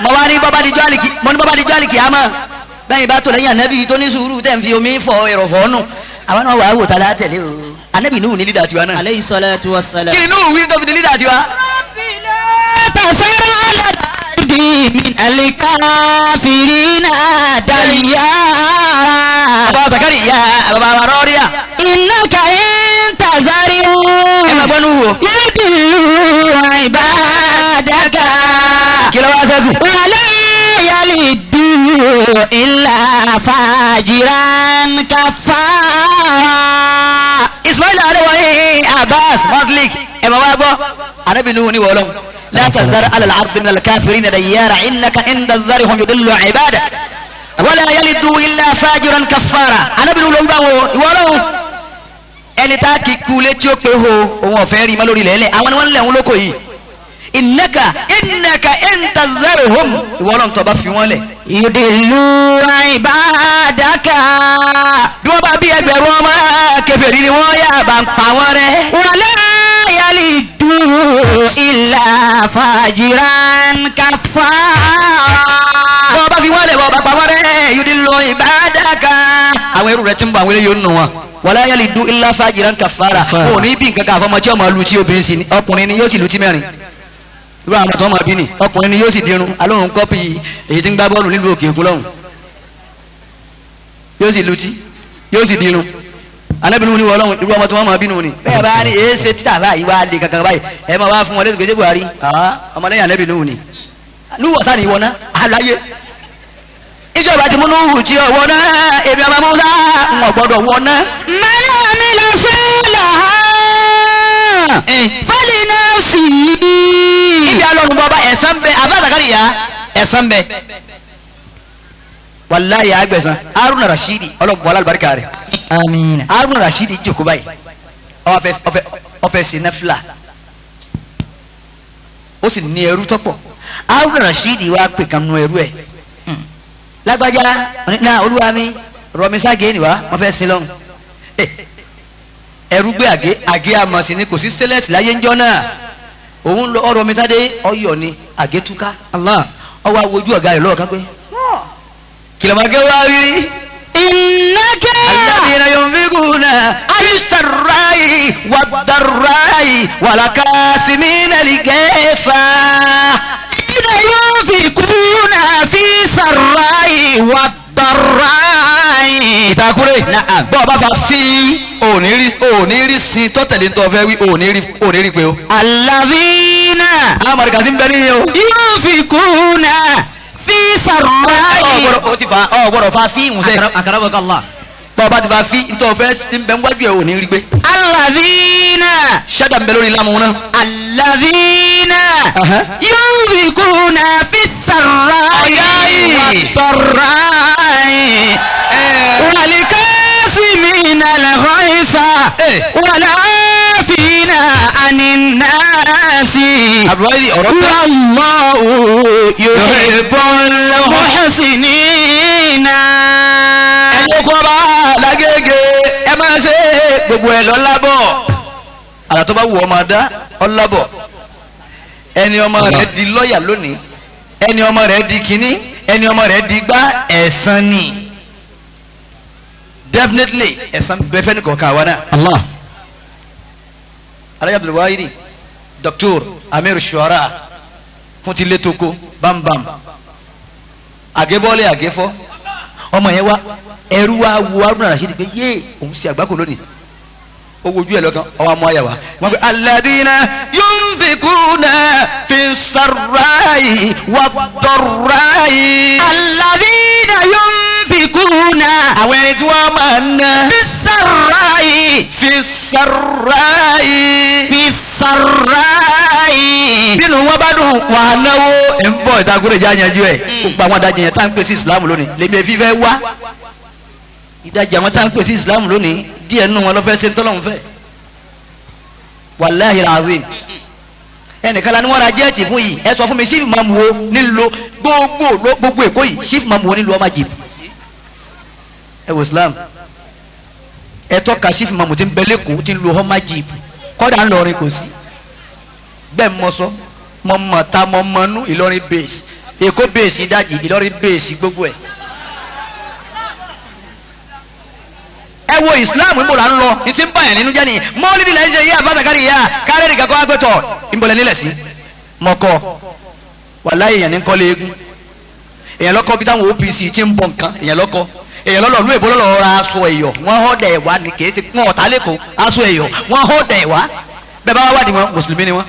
Mo wá ní bọ́bá di jọ́àlì mo ní bọ́bá di jọ́àlì kìámà bẹ́ẹ̀ bá tó lẹ́yìn ànábì tó ní sùúrù tẹ̀ ń fi omi fọ ẹ̀rọ̀fọ̀ nù àwọn náà wàá wò tá a látẹ̀lé o ànábì Nuhu ní lídà tiwa náà. Alayhi salatu wassalam. Kí ni Nuhu wí tó fi di lídà tiwa. تسر على الأرض من الكافرين ديارا Baba Zakariya baba Rọ́ríà. إنك إن تذرهم Ẹ máa gbọ́ Nuhu o. يضلوا عبادك Kí ló wá sẹ́kù. ولا يلدوا إلا فاجرا كفارا Ismail Adewaye Abbas Mọ́tlik ẹ máa wá gbọ́ Ànábì Nuhu ní wọ́ọ́lọ́hún. لا تذر على الأرض من الكافرين ديارا إنك إن تذرهم يضلوا عبادك ولا يلدوا إلا فاجرا كفارا Ànábì Nuhu ló ń bá wo ìwọ́lọ́hún ẹni tá a kì í kú létí ó pé ho òun ọ̀fẹ́ rí ma lórí lẹ́lẹ̀ àwọn ni wọ́n ń lẹ̀ ń lóko yìí innaka innaka in tazarhum ìwọ́lọ́hún tó bá fi wọ́n lẹ̀. يضلوا عبادك bí wọ́n bá bí ẹgbẹ̀rún ọmọ kèfèrí ni wọ́n yà bá ń pa wọ́n rẹ́. ولا يلدوا إلا فاجرا كفارا bọ́ọ̀ bá fi wọ́n lẹ̀ bọ́ọ̀ bá pa wọ́n rẹ́ yudillu ibadaka. Àwọn ẹrú rẹ ti ń bọ̀ àwọn eléyìí ó nù wọn. Wala yalidu illa fajiran kafara. Kò ní bí nǹkan kan àfọmọ tí ọmọ lu tí obìnrin sì ni ọkùnrin ni yóò sì lu tí mẹ́rin. Irú àwọn tó máa bí ni ọkùnrin ni yóò sì dirun alóhùn kọ́pì èyí tí ń gbá bọ́ọ̀lù nílùú òkè òkun lọ́hùn. Yóò sì lu tí yóò sì dirun. Anábìnrin ni wọ́n irú ọmọ tí wọ́n máa bínú ni. Bẹ́ẹ̀ bá ní èé ṣe títà báyìí wá lè kankan báyìí ẹ máa wá fún wọn lẹ́sìn gbèsè Buhari. Ọmọlẹ́yìn anábìnrin ni. Núwọ̀ sá ni ìwọ náà àlàyé ìjọba ti múnú hù tí ọwọ́ náà èmi ọmọ Musa ń gbọ́dọ̀ wọ náà. من عمل صالحا فلنفسه ibi alọ́run bọ́ba ẹ̀san bẹ Abba Zakariya ẹ̀san bẹ. Wàláyé àgbẹ̀sán Haruna Rashidi ọlọ́gbọ̀n alábàríkà rẹ̀ آمين Haruna Rashidi jókòó báyìí ọfẹ sí nẹ́fìlà ó sì ní ẹrú tọ́pọ̀ Haruna Rashidi wá pè kan nu ẹrú ẹ̀ lágbájá náà olúwa mi rọmiságé ni wá wọn fẹ́ sin lọ́hùn ẹrú gbé àgé àgé àmọ̀ sí ni kò sí stainless láyé ńjọ́ náà òun lọ ọ̀rọ̀ mi tádé ọyọ ni àgé túká Allah ọwọ́ awojú ọ̀gá rẹ̀ lọ́ọ̀kan pé kìlọ̀mọ̀gé wá rírí. إنك الذين ينفقون في السراء والضراء والكاظمين الغيظ الذين ينفقون في سراء والضراء ìta Ìtakùrẹ́ bọ́ọ̀ bá fa fi òní rí sin tọ́tẹ̀lé tó fẹ́ wí òní rí pé o. Alladhina. Àwọn mọ̀rìkà sí ń bẹ níyẹn o. Yunfikuna fi sarra'i. Ọ̀ gbọ́dọ̀ fa fi ìwúnṣẹ́. Akramakallah. Bọ́ọ̀ bá ti fa fi ntọ́ fẹ́ ń bẹ wájú ẹ̀ òní rí pé. Alladhina. Ṣáda ń bẹ lórí lámù náà. Alladhina. Yunfikuna fi sarra'i. Wad-darra'i. Wal-kaazimina al-ghayza. Wal-'aafina 'anin nasi. Wallahu yuhibbul muhsinina. Ẹ̀yin kọ́ bá lágége ẹ máa ṣe gbogbo ẹ̀ lọ́lábọ̀. Àrà tó bá wù ọ́ máa dá ọlábọ̀. Ẹni ọmọ rẹ̀ di lọ́ọ̀yà lónìí, ẹni ọmọ rẹ̀ di kínní, ẹni ọmọ rẹ̀ di gbá ẹ̀san ni. Definitely ẹ̀san bẹ́ẹ̀ fẹ́ ní kọ̀ọ̀kan àwa náà. Allah. Alhaji Abdul Wahidi, Dr. Amir Shuara fún ti létoko bámbám àgébọ́lé àgéfọ́ ọmọ yẹn wá ẹrú wa wo Haruna Rashidi pé yé òun ṣe àgbákò lónìí ó wojú ẹ lọ́kàn ọwọ́ amú àyàwá wọn pe alladhina yunfikuna fi sarra'i wad-darra'i. Alladhina yunfikuna. Àwọn ẹni tí wọ́n máa ń ná. Fi sarra'i. Fi sarra'i. Fi sarra'i. Bínú wọn bá dùn wà á náwó ẹ̀ ń bọ̀ ìtakùrẹ̀ jẹ́ àyànjú ẹ̀ gbogbo àwọn adájọ́ yẹn tá à ń pè sí Islam lónìí lèmi ẹ̀ fífẹ́ wá ìdajì àwọn tá à ń pè sí Islam lónìí díẹ̀ nínú wọn ló fẹ́ ṣe ń tọ́lọ́hún fẹ́ wàláhì azim ẹnìkan la ni wọ́n ra jẹ́ẹ̀tì fún yìí ẹ sọ fún mi sífì máa mú o nílò gbogbo Èkó yìí sífì máa mú o nílò ọmọ jìbì ẹ wò Islam ẹ tọ́ka sífì máa mú ti ń bẹ lẹ́kọ̀ọ́ ti ń lo ọmọ jìbì kọ́dà ńlọrin kò sí bẹ́ẹ̀ mọ sọ mọ mọ ta mọ mọnú Ìlọrin base Èkó base ìdajì Ìlọrin base gbogbo ẹ̀. Ẹ wo Islam ń bò là ń lọ ní ti ń bàyàn nínú jẹ́ ni mọ́lídìí lẹ́yìn ṣe yí àbáṣakárì yá kárẹ́ nìkan kọ́ agbẹ́tọ̀ ìbọ̀lẹ̀ nílẹ̀ sí mọ̀kọ́ wàláhì èèyàn ní kọ́lé eégún èèyàn lọ́kọ́ bí táwọn OPC ti ń bọ̀ nǹkan èèyàn lọ́kọ́ èèyàn lọ́lọ́ lóye bọ́lọ́ ra aṣọ ẹ̀yọ̀ wọ́n họ́ dẹ̀ wá ní kì í ṣe wọ́n ọ̀tá lẹ́kọ̀ọ́ aṣọ ẹ̀yọ̀ wọ́n họ́ dẹ̀ wá bẹ́ẹ̀ bá wá wádìí wọn mùsùlùmí ni wọ́n.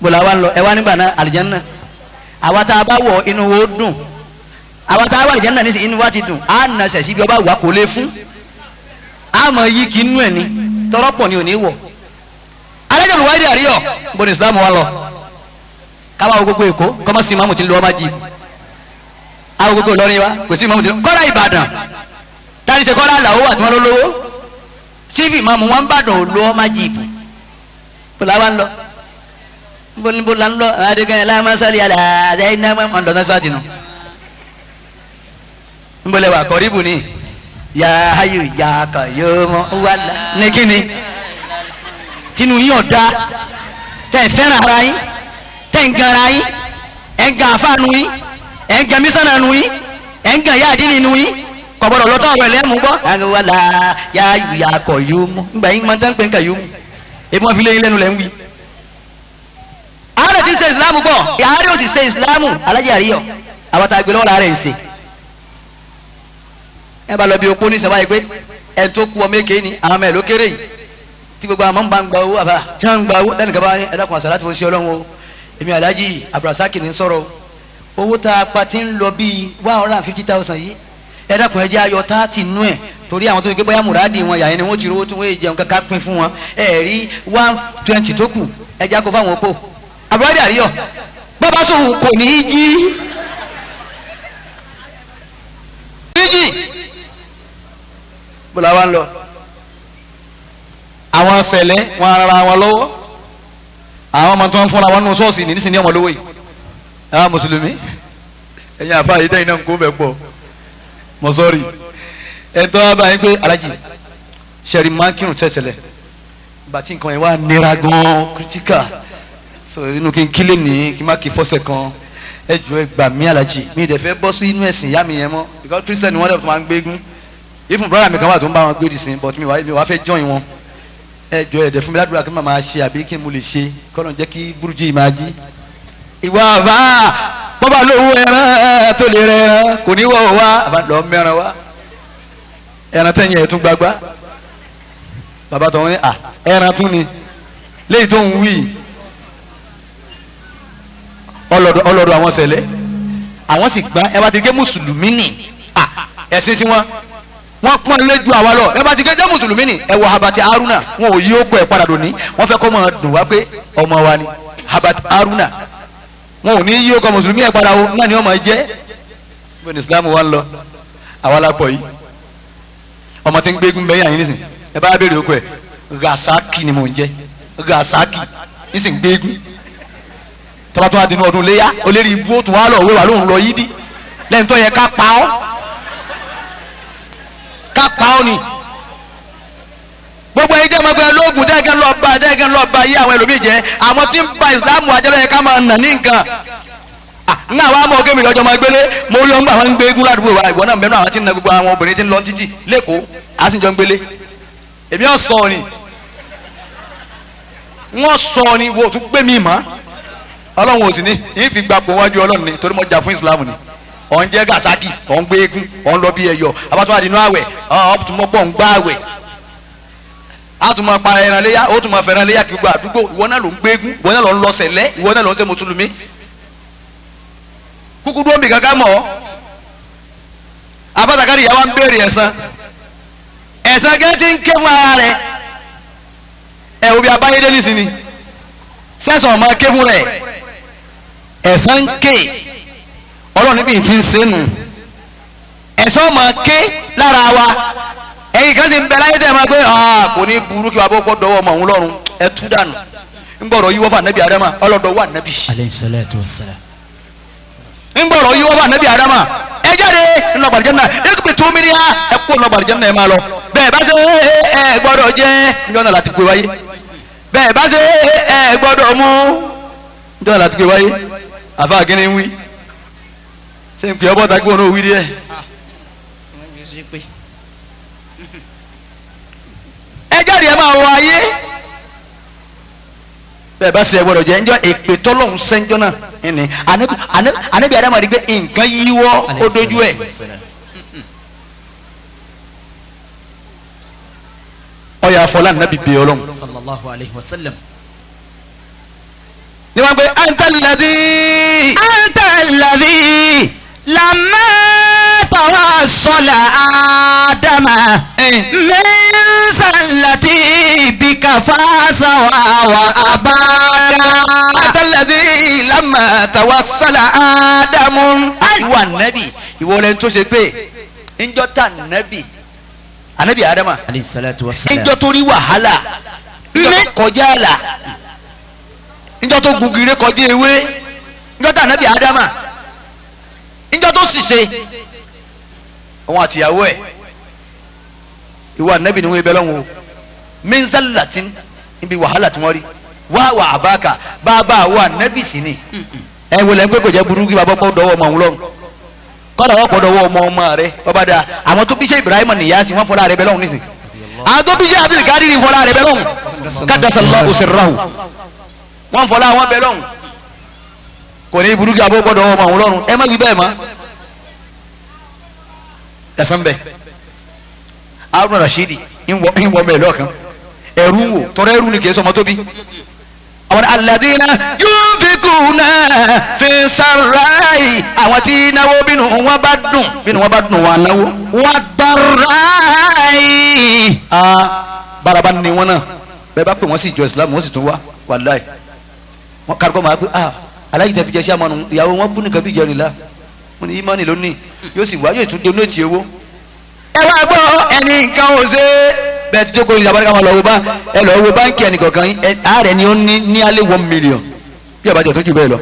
Bọ́lá wa ń lọ ẹ wá nígbà náà àlìjánnà àwa tá a bá wọ̀ inú wo dùn àwa tá a wà àlìjánnà nísìnyí inú wa ti dùn á nà sẹ̀ síbi ọba wà kò lè fún á mọ̀ yí kí inú ẹ̀ ní tọrọpọ̀ ni ò ní wọ̀. Alájọba wáyé dé àríyọ̀ bó ni Islam wa lọ káwá gbogbo Èkó kọ́mọ́ sí imáàmù tí ń lo ọmọ jì àwọn gbogbo Ìlọrin wa kò sí imáàmù tí ń kọ́lá Ìbàdàn tani ṣe kọ́lá àlàó wà tí wọ́n lọ lówó sífì ìmáàmù wọn ń bàdàn ò lo ọmọ jìbù bó la wa ń lọ bó la ń lọ adigun ẹ̀ lámásálì àlàyé iná wọn lọ náà nù nbọlẹ̀ wà kọ́ríbù ni yàáyù yàkà yóò mọ wàlà ní kíni tinú yín ọ̀dà tẹ̀ fẹ́ràn ara yín tẹ̀ ń gan ara yín ẹ̀ ń gan àfáànù yín ẹ̀ ń gan mísánà nu yín ẹ̀ ń gan yáàdínì nu yín kọ̀bọ̀dọ̀ lọ́tọ̀ ọ̀rọ̀ ẹ̀lẹ́mú gbọ́. Wàlà yàáyù yàkọ̀ yóò mọ ngbà yín máa ń tán pé ń kà yóò mú ebi wọn fi lé yín lẹ́nu lẹ́ ń wí. Àárẹ̀ ti ṣe ìsìlámù bọ̀ àárẹ̀ ò sì ṣe ìsìlámù alájà àríyọ̀ àwọn tá a gbé lọ́wọ́ làárẹ̀ ń ṣe. Ẹ bá lọ bí opó ní sábà yìí pé ẹ tó kú ọmọ èké ni àwọn ọmọ ẹ ló kéré yìí tí gbogbo àwọn ọmọ ń gba owó àbá tí wọ́n ń gba owó lẹ́nu kaba ní ẹ dákun àṣà láti fún sí ọlọ́run o èmi Alhaji Abdulrasaki ní sọ̀rọ̀ owó tá a pa ti ń lọ bíi 150,000 yìí ẹ dákun ẹ jẹ́ ayọ̀ 30 nú ẹ̀ torí àwọn tó ti gbé bóyá mùràdì wọn yàyẹn ni wọ́n ti rówó tí wọ́n jẹun kankan pín fún wọn ẹ rí 120 tó kù ẹ já kó fáwọn opó àbúrò àríyọ bàbá sòwò kò ní í jí bọ́lá wa ń lọ àwọn sẹlẹ̀ wọn ara wọn lọ́wọ́ àwọn ọmọ tó ń fúnra wọn nù ṣọ́ọ̀ṣì ní nísìnyí ọmọ lówó yìí àwọn mùsùlùmí ẹ̀yin àfa yìí dẹ́yìn náà ń kó bẹ̀ pọ̀ mọ̀ sọ́ọ̀rì ẹ̀ tó wá báyìí pé alájì sẹ́rí máa ń kírun tẹ̀tẹ̀lẹ̀ ìgbà tí nǹkan yẹn wà nira gan critical so inú kí n kílè ní kí n má kí fọ́sẹ̀ kan ẹ jọ ẹ gbà mí alájì mi ì dẹ̀ fẹ́ bọ́ sí inú ẹ̀sìn ìyá mi yẹn mọ́ because Christian ni wọ́n dẹ̀ tó máa ń gbégún even brother mi kan wà tó ń bá wọn gbé dìsín but mi wà fẹ́ join wọn ẹ jọ ẹ dẹ̀ fún mi ládùúgbò kí n máa ṣe àbí kí n mo lè ṣe kọ́nà jẹ́ kí burújí máa jí. Ìwà bá Bọ́bá lówó ẹran tó lè rẹ ẹran kò ní wọ̀ wá àbá lọ mẹ́ran wá ẹran tẹ̀yìn ẹ̀ tún gbagbá. Bàbá tó ń ní à ẹran tún ni léyìí tó ń wí ọlọ́dọ̀ àwọn sẹ̀lẹ̀ àwọn sì gbá ẹ bá ti gé mùsùlùmí nì ẹ̀sìn tiwọn wọ́n pọ́n lé ju àwa lọ ẹ bá ti gé jẹ́ mùsùlùmí nì ẹ wọ Habati Haruna wọn ò yí ó pọ̀ ẹ̀ padà dòní wọ́n fẹ́ kọ́ mọ̀ dùn wá pé ọmọ wa ni Habati Haruna wọn ò ní yí ó kọ́ mùsùlùmí ẹ̀ padà o náà ni wọ́n máa jẹ́ bí ní Islam wa ń lọ àwa la pọ̀ yìí ọmọ tí ń gbégún bẹ́yà yín nísìn ẹ bá béèrè okò ẹ Rasaki ni mò ń jẹ Rasaki nísìn gbégún tọ́ba tó wá dínú ọdún léyà olérí ibú ó tún wá lọ wéwà lóhùn lọ yídì lẹ́yìn tó yẹ ká pa ọ́ ká pa ọ́ ni gbogbo ẹ̀yin tẹ́ ẹ máa gbé lóògùn dẹ́gẹ́ lọ́ọ́ ba dẹ́gẹ́ lọ́ọ́ ba yí àwọn ẹlòmíì jẹ́ àwọn tí ń ba ìsìlámù àjẹlẹ̀ yẹ ká máa nà ní nǹkan ní àwọn amọ̀ kémi lọ́jọ́ máa gbélé mo rí ọgbà àwọn ń gbé eégún ládùúgbò wa ìwọ náà mẹ́nu àwọn tí ń na gbogbo àwọn obìnrin tí ń lọ títì lẹ́kọ̀ọ́ á sì jọ ń gbélé èmi ọ̀ sọ ni wọ́n sọ ni wo tún gbé mi mọ́ ọlọ́run ò sì ní yìí fi gbapò wájú ọlọ́run ni torí mo jà fún ìsìlámù ni ọ̀ ń jẹ́ gàsákì ọ̀ ń gbé eégún ọ̀ ń lọ bí ẹyọ abátúwà àdínú àwẹ̀ ọ̀ tún mọ́ pọ̀ ń gbá àwẹ̀ a tún máa para ẹran léyà ó tún máa fẹ́ràn léyà kí gbogbo àdúgbò ìwọ náà ló ń gbé eégún ìwọ náà ló ń lọ sẹ̀lẹ̀ ìwọ náà ló ń ṣe mùsùlùmí kúkú dúró nbì kankan mọ̀ ọ́ abátakárì ìyá wa ń béèrè ẹ̀san ẹ̀san gẹ́gẹ́ tí ń ké fún ara rẹ̀ ẹ̀ òbí abáyédé nísìnyí sẹ́sàn ọmọ ké fún rẹ̀ ẹ̀san ń ké ọlọ́run níbi tí ń ṣe nù ẹ̀san ọmọ ké lára wa ẹ̀yin kan sì ń bẹ láyé tẹ́ ẹ máa gbé kò ní burú kí wàá bọ́ dọ́wọ́ ọmọ òun lọ́rùn ẹ tú dànù ń gbọ́dọ̀ yíwọ́ fún anabi adama ọlọ́dọ̀ wà anabi. Alayhi salatu wassalam. Ń gbọ́dọ̀ yíwọ́ fún anabi adama ẹ jáde nínú ọgbà àlùjánnà ẹ kò tó mi ní ha ẹ kó nínú ọgbà àlùjánnà ẹ máa lọ bẹ́ẹ̀ bá ṣe ẹ gbọ́dọ̀ jẹ́ njọ́ náà láti gbé wáyé bẹ́ẹ̀ bá ṣe ẹ gbọ́dọ̀ mú njọ́ náà láti gbé wáyé àfa kí ni ń wí ṣé n pè ọ́ bọ́ta kí wọn ò wí díẹ̀. Ẹ jáde ẹ máa wọ ayé bẹ́ẹ̀ bá ṣe ẹ gbọ́dọ̀ jẹ́ njọ́ èpè tọ́lọ́hún sẹ́njọ́ náà ẹni anabi adama rí pé nǹkan yíwọ́ ó dojú ẹ̀ ọyà afọlá nàbì bẹ́ẹ̀ ọlọ́run sallallahu alayhi wa sallam. Ní wọ́n gbé antalladhi antalladhi lamma tawassala Adama min sallati bika fasawa wa abaka. Antalladhi lamma tawassala Adamu. Ìwà nàbì ìwọ lẹni tó ṣe pé ńjọ́ ta nàbì anabi Adama alayhi salatu wassalam ńjọ́ tó rí wàhálà ńjọ́ tó kọjá àlà ńjọ́ tó gùgìrì kọjá ewé ńjọ́ ta anabi Adama ńjọ́ tó ṣìṣe òun àtìyàwó ẹ̀ ìwọ anabi ni wọ́n ibẹ̀ lọ́wọ́ minzalatin níbi wàhálà tí wọ́n rí wá wà àbáka bàbá wa anabi sì ni ẹ wọlé ń pé kò jẹ́ burúkú bàbá pọ̀ dọ́wọ́ ọmọ òun lọ́rùn kọ́dà wọ́n pọ̀ dọ́wọ́ ọmọ ọmọ rẹ bàbá dáa àwọn tó bí sẹ́ Ibrahim Niyasi wọ́n fọlá rẹ bẹ́ lọ́hùn nísìn àwọn tó bí sẹ́ Abdul Kadir fọlá rẹ bẹ́ lọ́hùn kadasallahu sirrahu wọ́n fọlá wọn bẹ́ lọ́hùn kò ní burúkú àbọ̀ pọ̀ dọ́wọ́ ọmọ òun lọ́rùn ẹ má wí bẹ́ẹ̀ mọ́ ẹ̀sán bẹ́ẹ̀ Haruna Rashidi ń wọ mẹ́ẹ̀ lọ́ọ̀kan ẹ̀rú ń wò tọrọ ẹ̀rú ni kì í sọmọ tóbi. Àwọn alladhina yunfikuna fi sarrai àwọn tí náwó bínú wọn bá dùn bínú wọn bá dùn wọn náwó. Wa darrai. Baraba ni wọn náà bẹ́ẹ̀ bá pè wọ́n sì jọ Islam wọ́n sì tún wá wàláì wọn kárìkọ́ máa pé aláyìí tẹ́ fi jẹ́ sí àmọ́nu ìyàwó wọn kú nìkan bí ìjẹun nìlá wọn ni ìmọ̀ni lónìí yóò sì wá yóò tún donate owó. Ẹ wá gbọ́ ẹni nǹkan ò ṣe é bẹ́ẹ̀ tí jókòó ìjàmbá ká máa lọ wo bá ẹ lọ wo báńkì ẹnìkọ̀ọ̀kan ààrẹ ni ó ní ní alẹ́ 1 million bí àbájọ tó jù bẹ́ẹ̀ lọ.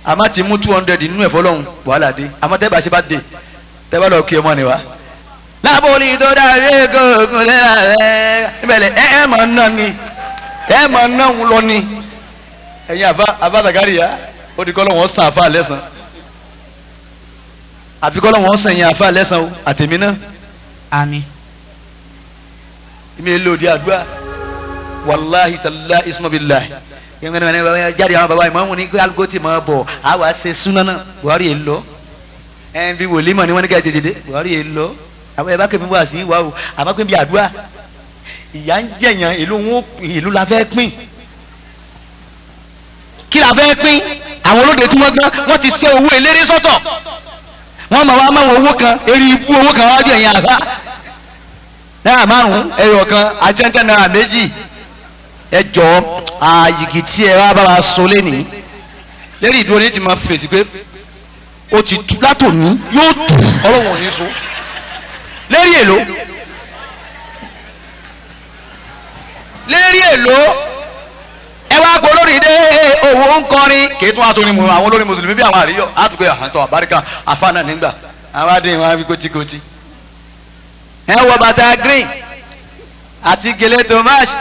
Àmọ́ ti mú 200 nínú ẹ̀fọ́ lọ́hùn wàhálà dé àmọ́ tẹ́ bá ṣe bá dé tẹ́ bá lọ kí ọmọ ni wá. Lábòlì tó dàbí kòkòrò lẹ́la ẹ̀ níbẹ̀lẹ̀ ẹ ẹ máa ná ni ẹ máa ná òun lọ ni. Ẹ̀yin àfa àfa ya ó di kọ́ lọ́wọ́ sàn àfa lẹ́sàn àbí kọ́ lọ́wọ́ sàn yẹn àfa lẹ́sàn o àtẹ̀mí náà. Àmín. Mi lò di àdúrà wàláhi tàlá ismabilahi Jáde àwọn bàbá ìmọ̀ọ́mù ní kálukó tì máa bọ̀ àwa ṣe súná náà Buhari yìí lọ. Ẹ̀ bí wòlímọ̀ ni wọ́n ní ká tètè dé Buhari yìí lọ. Àwọn ẹ̀ bá kẹ́mi wá sí wa o àmọ́ pé bí àdúrà ìyá ń jẹ̀yàn ìlú wọn ìlú la fẹ́ pín. Kí la fẹ́ pín? Àwọn olóde tí wọ́n gbọ́n wọ́n ti ṣe owó eléré sọ́tọ̀. Wọ́n máa wá máa owó kan eré ibú owó kan wájú ẹ̀yìn àbá. Náírà márùn-ún ẹyọ kan ajẹ́ńtẹ́ náírà méjì. Ẹ jọ àyìgì tí ẹ wá bá wa so lẹ́nìí lérí ìdúró ní ti máa fèsì pé ó ti tú látòní yóò tù ọlọ́run ò ní so lérí èlò lérí èlò ẹ wá gbọ́ lórí dé òwò ń kọrin kì í tún wá tó ní mu àwọn olórin mùsùlùmí bí àwọn àríyọ àtúgbò àtọ àbáríkà àfààná nígbà àwọn adé wọn á fi kótíkótí ẹ wọ bàtà green àti gèlè tomash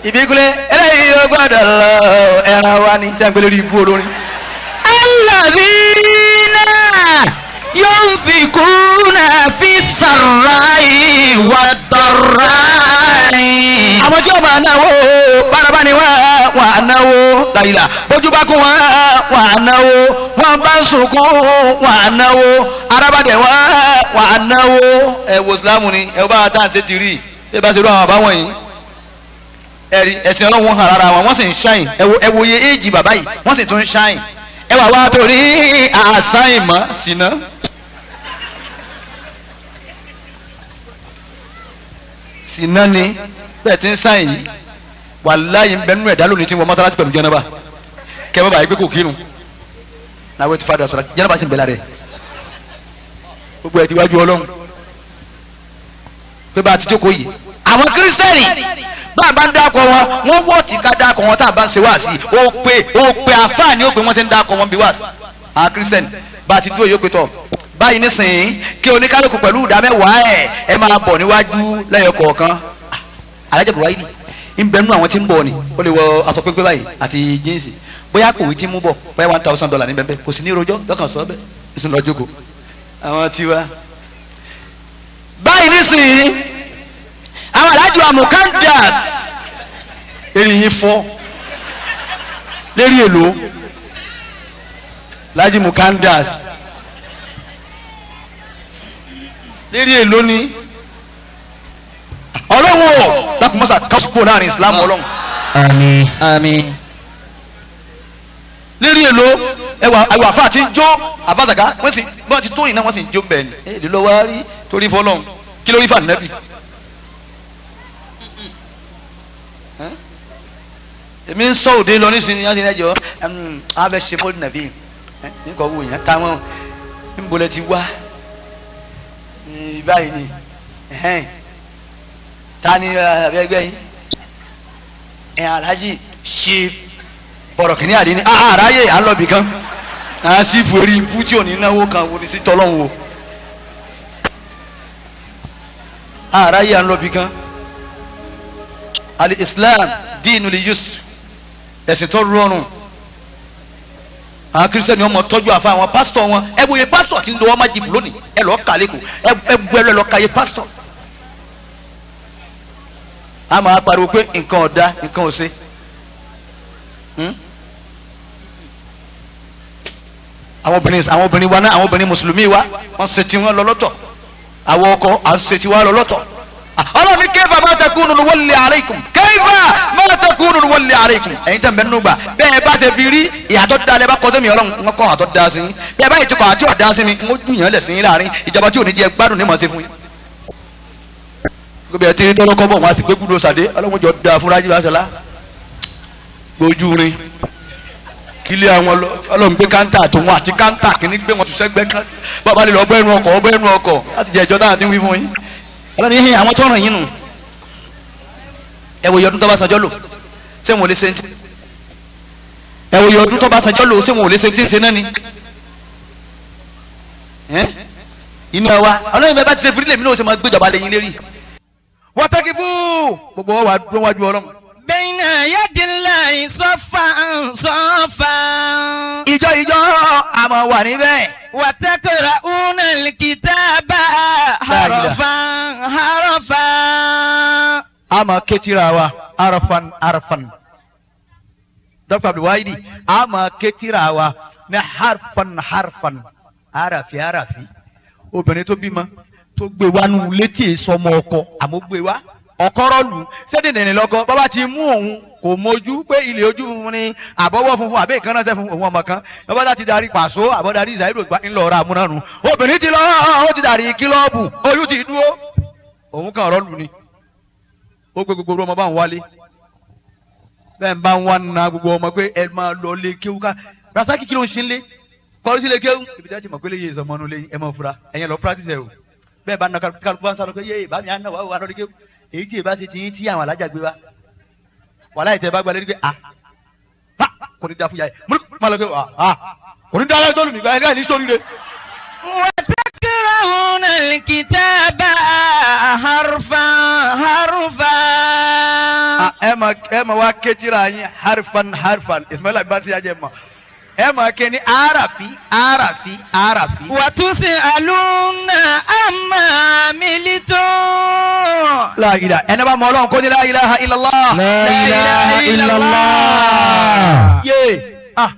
ìbíkúlẹ̀ eléyìí ó gbọ́dọ̀ lọ ẹran wa ní sẹ́ńpẹ́ lórí ibú olórin. Alladhina yunfikuna fi sarra'i wa darra'i. Àwọn tí ó máa náwó bárabá ni wọ́n á náwó làyìlà bójú bá kún wọ́n á náwó wọ́n bá ń sunkún wọ́n á náwó arábàdẹ̀ wọ́n á náwó. Ẹ wo Ìsìlámù ni ẹ bá tá à ń ṣe ti rí ẹ bá ṣe rú àwọn àbáwọ̀n yìí ẹ̀rí ẹ̀sìn ọlọ́run hàn rárá wọn wọ́n sì ń ṣáìn ẹ wo iye éèjì bàbá yìí wọ́n sì tún ń ṣáìn ẹ wà wá torí àṣàyìn mọ́ síná. Síná ni bẹ́ẹ̀ ti ń ṣáìn yìí wàláyé ń bẹ nínú ẹ̀dá lónìí tí wọ́n mọ́tàlásí pẹ̀lú jẹ́nàbà kẹ́ bàbá yìí pé kò kírun náà ti fàdà sọ̀rọ̀ jẹ́nàbà sì ń bẹ lára ẹ̀ gbogbo ẹ̀ diwájú ọlọ́run pé bá a ti jókòó yìí àwọn kírísítẹ́nì bá a bá ń dákọ wọn wọn wọ́ tí ká dákọ wọn tá a bá ń ṣe wá sí i ó pé àfáà ni ó pé wọ́n ti ń dákọ wọn bí wá sí i àwọn kírísítẹ́nì bá a ti dúró yìí ó pé tọ̀ báyìí nísìnyí kí oníkálukú pẹ̀lú ìdá mẹ́wàá ẹ̀ ẹ máa bọ̀ níwájú lẹ́yọ kọ̀ọ̀kan. Alájà bùrọ̀ ayé ń bẹ nínú àwọn tí ń bọ̀ ni ó lè wọ aṣọ pínpín báyìí àti jíǹsì bóyá kò wí tí mú bọ̀ bóyá $1,000 ní bẹ́ẹ̀ kò sí ní rojọ́ lọ́kàn sọ bẹ́ẹ̀ ìsúná jókòó àwọn tiwa. Báyìí nísìnyí àwọn alájọ amukandas eré yín fọ́ lérí èlò lájí mukandas lérí èlò ni ọlọ́run o lákùnmọ́sà kásùkò láàrin Islam ọlọ́run. Àmín. Àmín. Lérí èlò ẹwà àfa àti jó àbázàká wọ́n sì wọ́n ti tó ìná wọ́n sì jó bẹ́ẹ̀ ni èlò lọ́wọ́ á rí torí fọlọ́run kí ló rí fànẹ́bì. Èmi ń sọ òde lọ nísìnyí yẹn ti lẹ́jọ́ abẹ ṣe fún nàbí nǹkan wò yẹn táwọn ń bolẹ̀ ti wá báyìí ni ta ni ẹgbẹ́ yín ẹ̀ aláàjì ṣe bọ̀rọ̀ kìíní àdínní àráyè à ń lọ bìkan à ń sì forí ibú tí ò ní náwó kan wo ni sí tọ́lọ́hún o àráyè à ń lọ bìkan. Al-Islam dínu li yusr ẹ̀sìn tó rọrùn. Àwọn kírísítẹ́nì wọn mọ tọ́jú àfa àwọn pásítọ̀ wọn ẹ wòye pásítọ̀ tí ń lo ọmọ jìbù lónìí ẹ lọ́ọ́ kà lẹ́kọ̀ọ́ ẹ bu ẹ lọ́ọ́ kàyé pásítọ̀. A máa pariwo pé nǹkan ọ̀dà nǹkan ò ṣe. Àwọn obìnrin wa náà àwọn obìnrin mùsùlùmí wa wọ́n ṣe tiwọn lọ lọ́tọ̀ àwọn ọkọ à ń ṣe tiwa lọ lọ́tọ̀. Ọlọ́run ní kayfa ma takunu nuwalli alaykum kayfa ma takunu nuwalli alaykum ẹ̀yin tẹ̀ ń bẹ nínú gbà bẹ́ẹ̀ bá ṣe fi rí ìyàtọ̀ da lẹ́ bá kọ́ sẹ́mi ọlọ́run ń kọ́ àtọ́ da sí yín bẹ́ẹ̀ báyìí ti kọ́ àti ọ̀dá sí mi ń ju yàn lẹ̀ sí yín láàrin ìjọba tí ò ní jẹ́ gbádùn ní mọ̀ sí fún yín. Gbogbo ẹ̀ tí tọ́lọ́kọ́ bọ̀ wọ́n á sì gbé kúndùn sàdé ọlọ́run jọ da fúnra jí bá gbójú rin kílé àwọn ọlọ́run gbé káńtà àtòun àti káńtà kìíní gbé wọn tún sẹ́gbẹ́ kan bàbá lè lọ ọgbẹ́ ẹnu ọkọ̀ ọgbẹ́ ẹnu ọkọ̀ láti jẹ́ ìjọ táwọn ti ń wí fún yín ọlọ́run yìí àwọn tó ràn yín nù ẹ wòye ọdún tó bá sanjọ́ lò ṣé wọn ò lè ṣe ń tí ẹ wòye ọdún tó bá sanjọ́ lò ṣé wọn ò lè ṣe ń tí ń ṣe náà ni iná wa ọlọ́run bẹ́ẹ̀ bá ti ṣe fúrílẹ̀ mi náà ó ṣe máa gbéjọba lẹ́yìn lérí wọ́n tẹ́kí bú gbogbo wọn wà dúró wájú ọlọ́run. Bẹ́ẹ̀ni ayédèláì sọ́fà sọ́fà. Ìjọ ìjọ àmọ̀ wà níbẹ̀. Wàtẹ́kọ̀rọ̀ una kìtàbà harafan harafan. A máa ké tírà wa arafan arafan. Dr. Abdulwahidi a máa ké tírà wa ní harfan harfan arafi arafi obìnrin tó bímọ tó gbé wa nù létí sọmọ ọkọ àmọ́ gbé wa ọkọrọ lù sẹ́dìndìnrín lọ́kọ bàbá ti mú òun kò mójú pé ilé ojú funfun ni àbọ̀wọ́ funfun àbẹ́ ìkànnà sẹ́ funfun òun ọmọ kan bàbá ti darí pàṣọ àbọ̀darí ìsàlẹ̀ ògbà ńlọrọ̀ àmúnánu obìnrin ti lọ ó ti darí kílọ̀bù oyún ti dúró òun kàn ọ̀rọ̀ lù ni ó gbé gbogbo ọmọ bá ń wálé bẹ́ẹ̀ ń bá ń wá na gbogbo ọmọ pé ẹ máa lọ lé kéwú ká Rasaki kí ló ń ṣe ń lé kọrí sí lé kéwú ibi tí a ti mọ̀ pé lè yé ìsọmọnú lé ẹ máa fura ẹ̀yẹn lọ practice ẹ o bẹ́ẹ̀ bá na kálukú bá ń sálọ pé yé ìbá mi á nà wá wà lọ́dún kéwú èyí tí ìbá ṣe ti yín tí àwọn alájà gbé wa wàhálà ìtẹ̀ bá gba lérí pé a ha kò ní da fún yàrá yìí mo lọ pé a kò ní da aláìsàn tó lù mí gba ẹ̀ ní sórí rẹ. وتكرهون الكتاب حرفا حرفا. Ẹ ma wá kéjìlá yín harfan harfan Ismaila ibà ti yà jẹ mọ ẹ ma ké ní arafi arafi arafi. وتسألون عما عملتم. La ilaha ẹni bá mọ Ọlọ́run kó ní la ilaha illallah. La ilaha illallah. Yé ah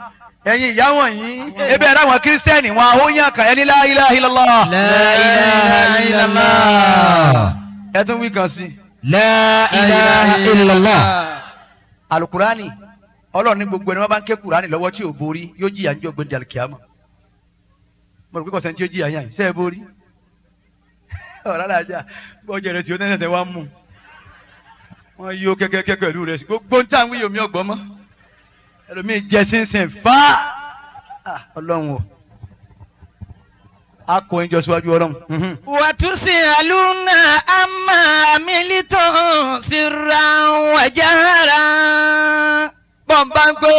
ẹ̀yin ìyá wọ̀nyí ebe ẹ̀rọ àwọn kírísítẹ́nì wọn àwọn yàn kàn ẹni la ilaha illallah. La ilaha illallah. Ẹ tún wí kan sí. La ilaha illallah. Alukurani Ọlọ́run ní gbogbo ẹni wọn bá ń ké kurani lọ́wọ́ tí ò borí yóò jìyà ní ọgbẹ́ni alikiyama. Mo rò pé kọ̀sẹ̀ ní tí ó jìyà yàn ṣe é borí. Ọ̀rọ̀ alájà bọ́jà rẹ̀ tí ó tẹ̀sẹ̀ wá mú. Wọ́n yí ó kẹ́kẹ́kẹ́ pẹ̀lú rẹ̀ sí gbogbo ń tàn wíyọ̀ mi ọ̀gbọ́n mọ́. Ẹlòmíì jẹ sínsìn fá Ọlọ́run o. A kò ń jọ síwájú Ọlọ́run. وتسألون عما عملتم سرا وجهرا. Bọ́n bá ń pé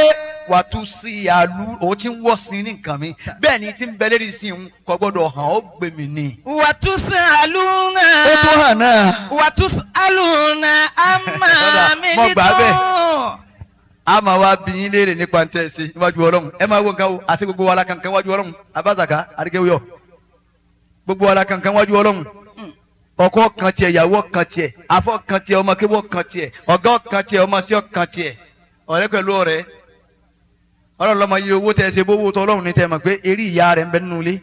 wàtú sí àlú òun ti ń wọ́ sí ní nǹkan mi bẹ́ẹ̀ ni ti ń bẹ lérí sí òun kò gbọ́dọ̀ hàn ó gbé mi ni. وتسألون Ó tó hàn náà. وتسألون عما Mo gbà bẹ́ẹ̀. عملتم. A máa wá bí yín léèrè nípa ntẹ́ ṣe níwájú Ọlọ́run ẹ máa wo nǹkan o àti gbogbo wa la kankan wájú Ọlọ́run abazaka àdìgẹ́wìyọ gbogbo wa la kankan wájú Ọlọ́run ọkọ kan tiẹ̀ ìyàwó kan tiẹ̀ afọ kan tiẹ̀ ọmọkéwọ́ kan tiẹ̀ ọ̀gá kan tiẹ̀ ọmọọṣẹ́ kan tiẹ̀ ọ̀rẹ́ pẹ̀lú ọ̀rẹ́ Ọlọ́run lọ́mọ iye owó tẹ́ ṣe bówó tọ́ Ọlọ́run ní tẹ́ mọ̀ pé eré ìyá rẹ̀ ń bẹ nínú ilé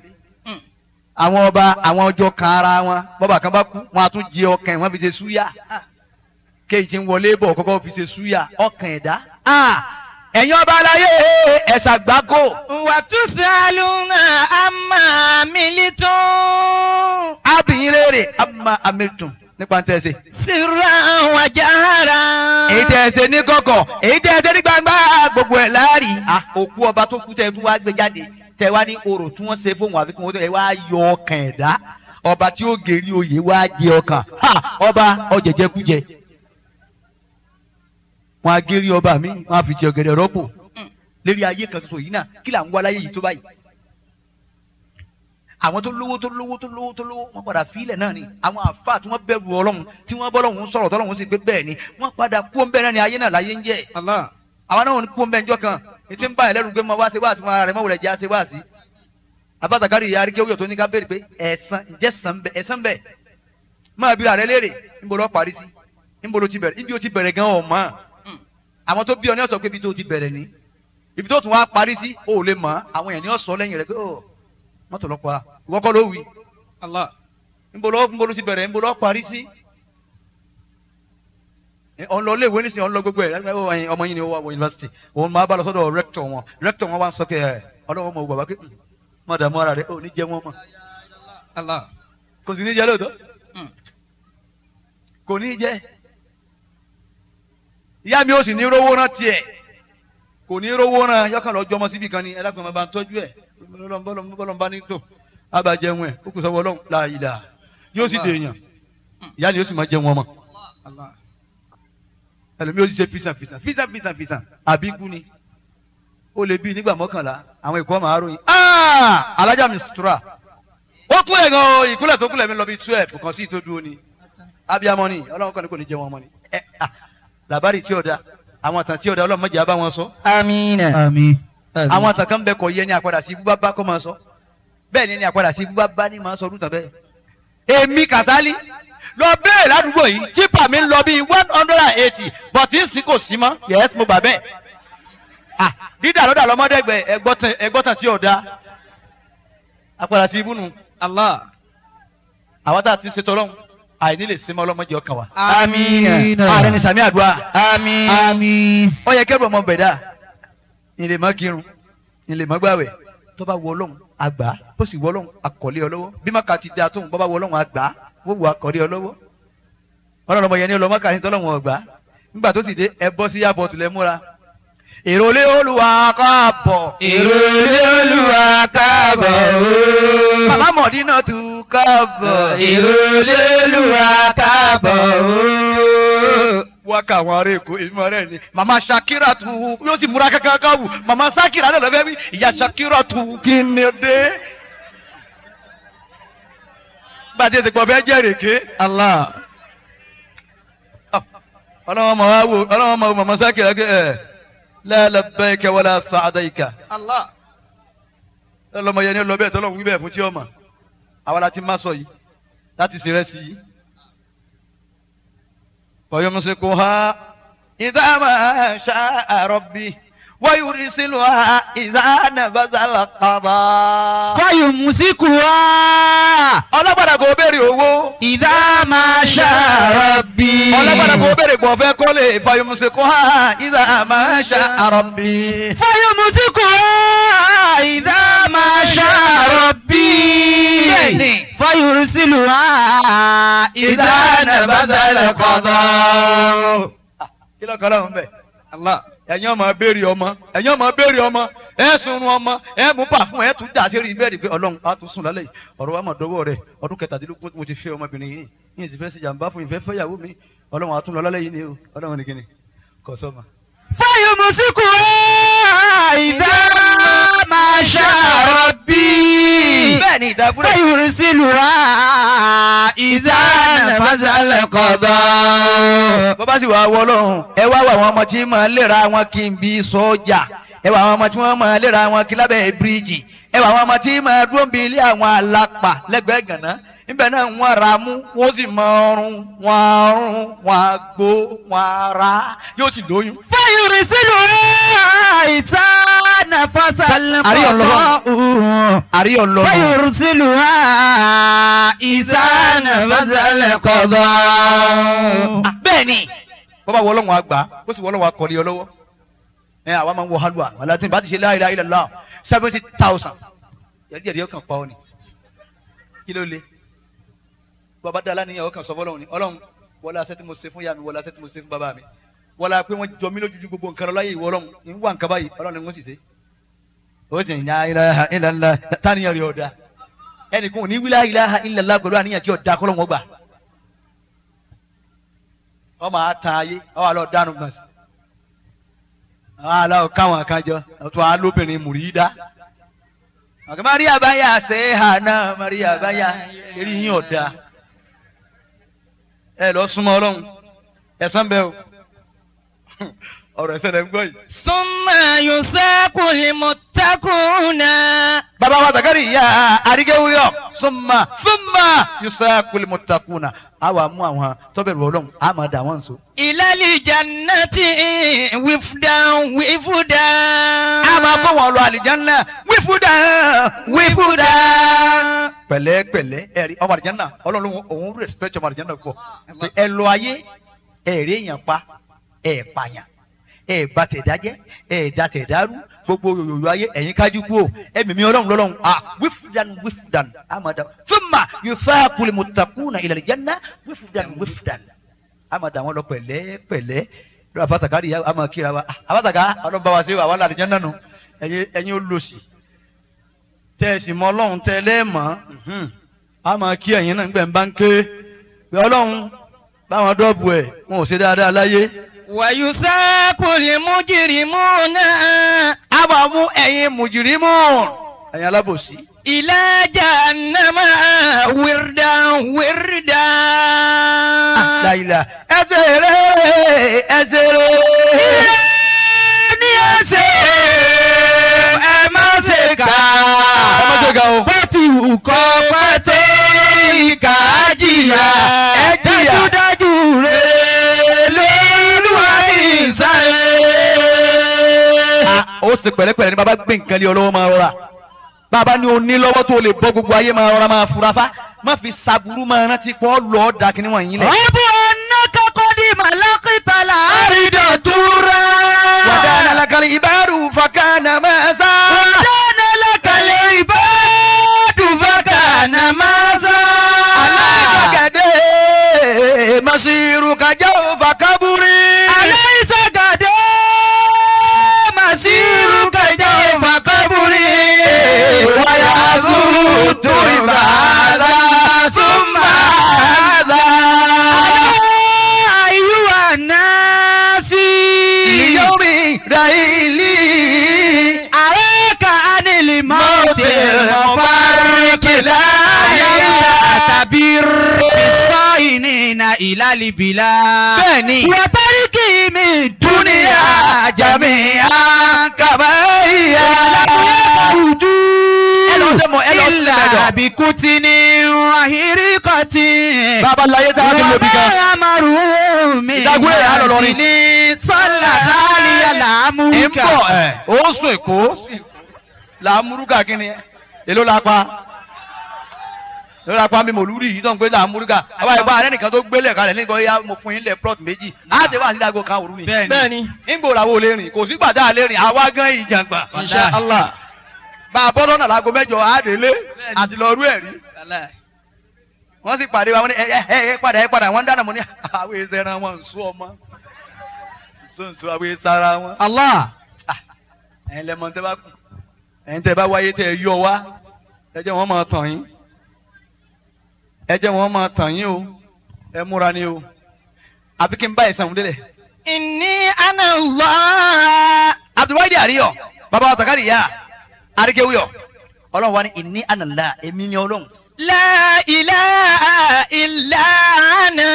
àwọn ọba àwọn ọjọ́ kan ara wọn bọ́bà kan bá kú wọn á tún jẹ ọkàn wọn fi ṣe súyà kéyìí ti ń wọlé bọ̀ kọ́kọ́ fi ṣe súyà ọkàn ẹ̀dá ẹ̀yin ọba aláyé ẹ̀sà gbáko. وتسألون عما عملتم. Ábìyín léèrè amma amiltum nípa tẹ́ ẹ ṣe. سرا وجهرا. Èyí tẹ́ ẹ ṣe ní kọ̀kọ̀ èyí tẹ́ ẹ ṣe ní gbangba gbogbo ẹ̀ láàrí. Òkú ọba tó kú tẹ́ ẹ tún wá gbé jáde tẹ́ wá ní orò tí wọ́n ṣe fóun àfikún owó tẹ́ ẹ wá yọ ọkàn ẹ̀dá ọba tí ó gèrí oyè wá jẹ ọkàn ọba ọjẹjẹkújẹ. Wọn á gérí ọba mi wọn á fi jẹ ọ̀gẹ̀dẹ̀ rọ́pò lérí ayé kan ṣoṣo yìí náà kí là ń wá láyé yìí tó báyìí. Àwọn tó lówó tó lówó tó lówó tó lówó wọn padà fílẹ̀ náà ni àwọn àfa tí wọ́n bẹ̀rù Ọlọ́run tí wọ́n bọ́lọ́run sọ̀rọ̀ tọ́lọ́run sì pé bẹ́ẹ̀ ni wọ́n padà kú ọ̀nbẹ́ náà ni ayé náà láyé ń jẹ́. Àwọn náà kú ọ̀nbẹ́ njọ́ kan ètí ń bá ẹ̀ lẹ́rù pé mo wá ṣe wáàsí wọn ara rẹ̀ mọ̀ wùlẹ̀ jẹ́ àṣẹ wáàsí. Abátakárì ìyá aríkéwìyọ̀ tó ní ká béèrè pé ẹ̀san ǹjẹ́ ẹ̀san bẹ̀ máa bí ra rẹ léèrè níbo ló parí sí níbo ló ti bẹ̀rẹ̀ níbi ó ti bẹ̀rẹ̀ gan ọ̀ mọ́ àwọn tó bí ọ ní ọ̀sọ̀ pé ibi tó ti bẹ̀rẹ̀ ni ibi tó tún wá parí sí o ò lè mọ̀ àwọn èèyàn ní ọ̀sọ̀ lẹ́yìn rẹ̀ pé ó mọ́tò lọ́pọ̀ a ìwọ kọ́ ló wí. Níbo ló ti bẹ̀rẹ̀ níbo ló parí sí. Ọ̀n lọ léèwé nísìnyí ọ̀n lọ gbogbo ẹ̀ ọmọ yìí ni ó wà wọ yunifásitì òun máa bá lọ sọ́dọ̀ rẹ́kítọ̀ wọn rẹ́kítọ̀ wọn wá ń sọ pé ẹ ọlọ́wọ́ mọ̀ bàbá pé mọ̀ dààmú ara rẹ̀ ó ní jẹ́ wọn mọ̀ kò sì ní jẹ́ lóòótọ́ kò ní jẹ́ ìyá mi ò sì ní rówó rán tiẹ̀ kò ní rówó rán yọkàn lọ jọmọ síbi kan ni ẹ dákun máa bá ń tọ́jú ẹ̀ bọ́lọ̀ bá ní tó àbá jẹun ẹ̀ ó kù sọ́wọ́ Ọlọ́run láàyè yóò sì dèèyàn ìyá ni yóò sì máa jẹun ọmọ ẹlòmíì ó sì ṣe fìsàn fìsàn fìsàn fìsàn fìsàn àbí kú ni ó lè bí nígbà mọ́kànlá àwọn ìkọ́ máa ròyìn alájà mi sutura ó kúnlẹ̀ gan o ìkúnlẹ̀ tó kúnlẹ̀ mi lọ bí 12 kàn sí ìtòdú ni abiyamọ ni Ọlọ́run kan ní kò ní jẹun ọmọ ni làbárì tí ó da àwọn àtàn tí ó da Ọlọ́run má jẹ́ á bá wọn sọ. Àmín. Àmín. Àwọn àtàn kan bẹ kọ yẹ ní àpàdà sí ibú bá bá kọ́ máa sọ bẹ́ẹ̀ ni ní àpàdà sí ibú bá bá ní máa sọ ọdún tàn bẹ́ẹ̀. Èmi Kàsálí lọ bẹ́ẹ̀ ládùúgbò yìí jípà mi ń lọ bíi 180 bọ̀tí ń sìn kò sí mọ́ yẹ́sì mo gbà bẹ́ẹ̀. Dídà lọ́dà lọ́mọdẹ́gbẹ̀ ẹgbọ́tàn tí ò da. Apàdà sí ibùnú. Allah. Àwọn tá a ti ṣe tọ́lọ́hún àìní lè sinmi ọlọ́mọdé ọkàn wa. Àmín. Ààrẹ ni sàmì àdúrà. Àmín. Àmín. Ó yẹ kẹ́rù ọmọ bẹ̀dá. Ìlè mọ́ kírun, ìlè mọ́ gbàwẹ̀. Tó bá wọ Ọlọ́run àgbà, bó sì wọ Ọlọ́run àkọ́lé ọlọ́wọ́. Bí màkà ti da tóun bó bá wọ Ọlọ́run àgbà, wọ́n wọ àkọ́lé ọlọ́wọ́. Ọlọ́run ọmọ yẹn ní ọlọ́mọ kàní tọ́lọ́run ọgbà. Nígbà tó sì dé ẹ bọ́ sí yàbọ̀ tùlẹ̀ múra. Èròlé Olúwa káàbọ̀. Èròlé Olúwa káàbọ̀ o. Bàbá Mọ̀dínà tù káàbọ̀. Èròlé Olúwa káàbọ̀ o. Wá ká àwọn ará Èkó èmi ọ̀rẹ́ ni. Màmá Shakira tù yóò sì múra kankan káwù. Màmá Shakira náà lọ́fẹ́ wí. Ìyá Shakira tù kí ni dé? Bàtí ètò ìpọ̀ bẹ́ẹ̀ jẹ́ èrèké. Allah. Ọlọ́wọ́n máa wò ọlọ́wọ́n máa wò màmá Shakira kẹ́ ẹ̀. La labbaika wala sa'daika. Allah. Lọ́mọ yẹn ní lọ bẹ́ẹ̀ tọ́lọ́hún wí bẹ́ẹ̀ fún tí ó mọ̀. Àwa la ti má sọ yìí láti ṣe rẹ́ sí i. Fayumsikuha idha ma sha'a rabbi wa yursiluha idha nabadha al-qada. Fayumsikuha. Ọlọ́gbàdà kò béèrè owó. Idha ma sha'a rabbi. Ọlọ́gbàdà kò béèrè gbọ̀n fẹ́ kọ́lé. Fayumsikuha idha ma sha'a rabbi. Fayumsikuha idha ma sha'a rabbi. Bẹ́ẹ̀ni. Fayursiluha idha nabadha al-qada. Kí ló kọ́ lọ́hùn bẹ́ẹ̀? Allah. Ẹ̀yin ọmọ béèrè ọmọ, ẹ̀yin ọmọ béèrè ọmọ, ẹ̀ sunrun ọmọ, ẹ̀ mú bà fún ẹ̀ tún dà sí rí bẹ́ẹ̀ ni pé Ọlọ́run á tún sùn lálẹ́ yìí. Ọ̀rọ̀ wa mà dọ́wọ́ rẹ̀ ọdún 17 mo ti fẹ́ ọmọbìnrin yìí yìí sì fẹ́ ṣe jàǹbá fún ìfẹ́ fẹ́yàwó mi. Ọlọ́run á tún lọ lálẹ́ yìí ni o. Ọlọ́run ní kíni kò sọ́mà. Fayumsikuha idha ma sha'a rabbi. Bẹ́ẹ̀ni ìdágúrẹ́. Fayursiluha idha nafadha al-qada. Bọ́bá sì wàá wọ Ọlọ́run ẹ wá wà àwọn ọmọ tí máa léra wọn kí n bí sọ́jà, ẹ wà àwọn ọmọ tí wọ́n máa léra wọn kí lábẹ́ bíríìjì, ẹ wà àwọn ọmọ tí máa dúró bí ilé àwọn alápà lẹ́gbẹ̀ẹ́ gànà níbẹ̀ náà wọ́n ra mú wọ́n sì máa rún wọ́n rún wọ́n gbó wọ́n ra yóò sì lóyún. Fayursiluha idha nafadha al-qada. Àríyọ̀ lọ́nà. Fayursiluha idha nafadha al-qada. Bẹ́ẹ̀ni bọ́bá wọ Ọlọ́run àgbà ó sì wọ Ọlọ́run akọ̀lé ọ lọ́wọ́. Ẹ àwa máa ń wọ halwa aláàtúntì bá ti ṣe la ilaha illallah 70,000 yẹ́díyẹ́dí ọkàn pa ọ ni kí ló le bàbá dá aláníyàn ọkàn sọ fọlọ́run ni Ọlọ́run wọlé aṣẹ́ tí mo ṣe fún ìyá mi wọlé aṣẹ́ tí mo ṣe fún bàbá mi wọlé pé wọ́n jọ mí lójújú gbogbo nǹkan lọ láyé ìwọ Ọlọ́run ń wà nǹkan báyìí Ọlọ́run ni wọ́n sì ṣe. Ó sì ń la ilaha illallah táníyàn rẹ̀ ọ̀dà ẹnìkan ò ní wí la ilaha illallah pẹ̀lú àníyàn tí ọ̀dà kọ́lọ́wọ́n gbà. Wọ́n máa tan ayé wọ́n wà lọ dánú gbọ̀n sí. Àwọn aláwọ̀ káwọn kan jọ tó a lóbìnrin mùrídá. Àgbẹ̀ Maria báyà ṣe é hà náà Maria báyà eré yín ọ̀dà. Ẹ lọ súnmọ́ Ọlọ́run ẹ̀sán bẹ́ẹ̀ o. Ọ̀rọ̀ ẹ̀sẹ̀ lẹ́ ń gbọ́ yìí. Summa yusaqu limuttaquna. Bàbá wa Zakari ìyá àrígéwúyọ̀ summa summa yusaqu limuttaquna. A wà mú àwọn tọ́bẹ̀rù Ọlọ́run a máa dà wọ́n so. Ilal jannati wifdan wifdan. A máa kó wọn lọ àlìjánná wífúdà wífúdà. Pẹ̀lẹ́pẹ̀lẹ́ ẹ̀rí ọmọ àlìjánná Ọlọ́run òun respect ọmọ àlìjánná pọ̀. Ẹ lọ ayé ẹ̀rí èèyàn pa ẹ̀ pààyàn ẹ̀ bá tẹ̀dá jẹ́ ẹ̀ dá tẹ̀dá rú gbogbo yòyò ayé ẹ̀yin kájú kú o ẹ̀mí mi Ọlọ́run lọ́lọ́run a wífúdàn wífúdàn amada thumma yusaqul muttaquna ilal janna wífúdàn wífúdàn amada wọn lọ pẹ̀lẹ́pẹ̀lẹ́ lọ́wọ́ àbátàkà rí àmà kíra wa àbátàkà Ọlọ́run bá wa ṣe wà wà lálẹ́ janna nù ẹ̀yin olóṣì tẹ́ ẹ sì mọ Ọlọ́run tẹ́ lẹ́ẹ̀mọ́ àmà kí ẹ̀yin náà gbẹ̀ ń bá ń ké Ọlọ́run báwọn dọ́ọ̀bù ẹ̀ wọn ò ṣe dáadáa láyé. Wàyùsáàkù lè mújìrìmúnà. A máa mú ẹ̀yin mùjìrìmùn. Ẹ̀yin alábòsí. Ila jahannama wirdan wirdan. Láyìlá ẹsẹ̀ rẹ̀ ẹsẹ̀ rẹ̀. Ilé ní ẹsẹ̀ ẹ má ṣe kà. Ẹ má ṣe kà o. Pẹ́tù kọ́ pẹ́tù ìkà jìyà. Ẹ jìyà. Dájúdájú rẹ̀ lóluwà ní ìsàlẹ̀. Ó sì pẹ̀lẹ́pẹ̀lẹ́ ní bàbá gbé nǹkan lé ọlọ́wọ́ máa rọra. Bàbá ní oní lọ́wọ́ tó lè bọ́ gbogbo ayé máa rọra máa fura fa. Má fi saburú máa rántí pọ́ lọ́ọ́ da kí ni wọ́n yín lẹ̀. Ọ̀bù ọ̀nà kọ́kọ́ di màlákìtà láàrídọ̀ túra. Wàdánà lákàlẹ̀ ìbárù fàkànà máa sá. Wàdánà lákàlẹ̀ ìbárù fàkànà máa sá. Aláìsàgàdé màsírù kàjá òfà kábúrí. Aláìsàgàdé màsírù kàjá òfà kábúrí. Wàyà zúdú ìbàdà súnmọ́ àdá. Ayúwa náà sí. Ìyọ́mi ràìlì. Àrẹ́kà ánìlì mọ́tì mọ̀fárìkìlá tàbí ìnìnà ìlàlìbìlà. Bẹ́ẹ̀ni. Wàtárìkì mi Dúníyà jàmí àkàbáyà. Ojú Ẹ lọ sí mọ ẹ lọ sí ìlà mẹ́jọ. àbíkútì ní àhíríkọ̀tì. Bàbá láyé tá a ti lòdì gan. Wàmẹ́ àmàrú mi. Ìdágúrè á lọ lọrin. Ní sọ́là káàlì Ń làámúkà. bọ̀ ẹ̀ ó sùn Èkó. Làmúrúkà kí ni? Èló la pa? Èló la pa mi mòlúrì yìí tó ń pè làmúrúkà. Àbá ìbá rẹ̀ nìkan tó gbélé kalẹ̀ nígbà yá mo fún yín lẹ̀ plot méjì. Á ti wá sí ìdágò kan òru ni. Bẹ́ẹ̀ni. Ńgbò làwọn ò lè rìn kò sígbà tá a lè rìn àwa gan ìjàngbà. Insha Allah. Bá a bọ́ lọ́nà láago mẹ́jọ á délé àti lọ rú ẹ̀rí. Wọ́n sì pàdé wa wọ́n ní ẹ ẹ ẹ padà ẹ padà wọ́n dáná mo ní àwọn èsì ẹran wọn ń sún ọmọ ń sún àwọn èsì ara wọn. Allah. Ẹ̀yin lẹ́mọ tẹ́ bá kù ẹ̀yin tẹ́ bá wáyé tẹ́ ẹ yọ wá ẹ jẹ́ wọ́n máa tàn yín ẹ jẹ́ wọ́n máa tàn yín o ẹ múra ni o àbí kí n bá ìsàn délẹ̀. Inni ana Allah. Abdulwahidi Ariyo bàbá wa Takari ya Arikewuyọ Ọlọ́run wa ni inni ana Allah èmi ni Ọlọ́run. La ilaha illa ana.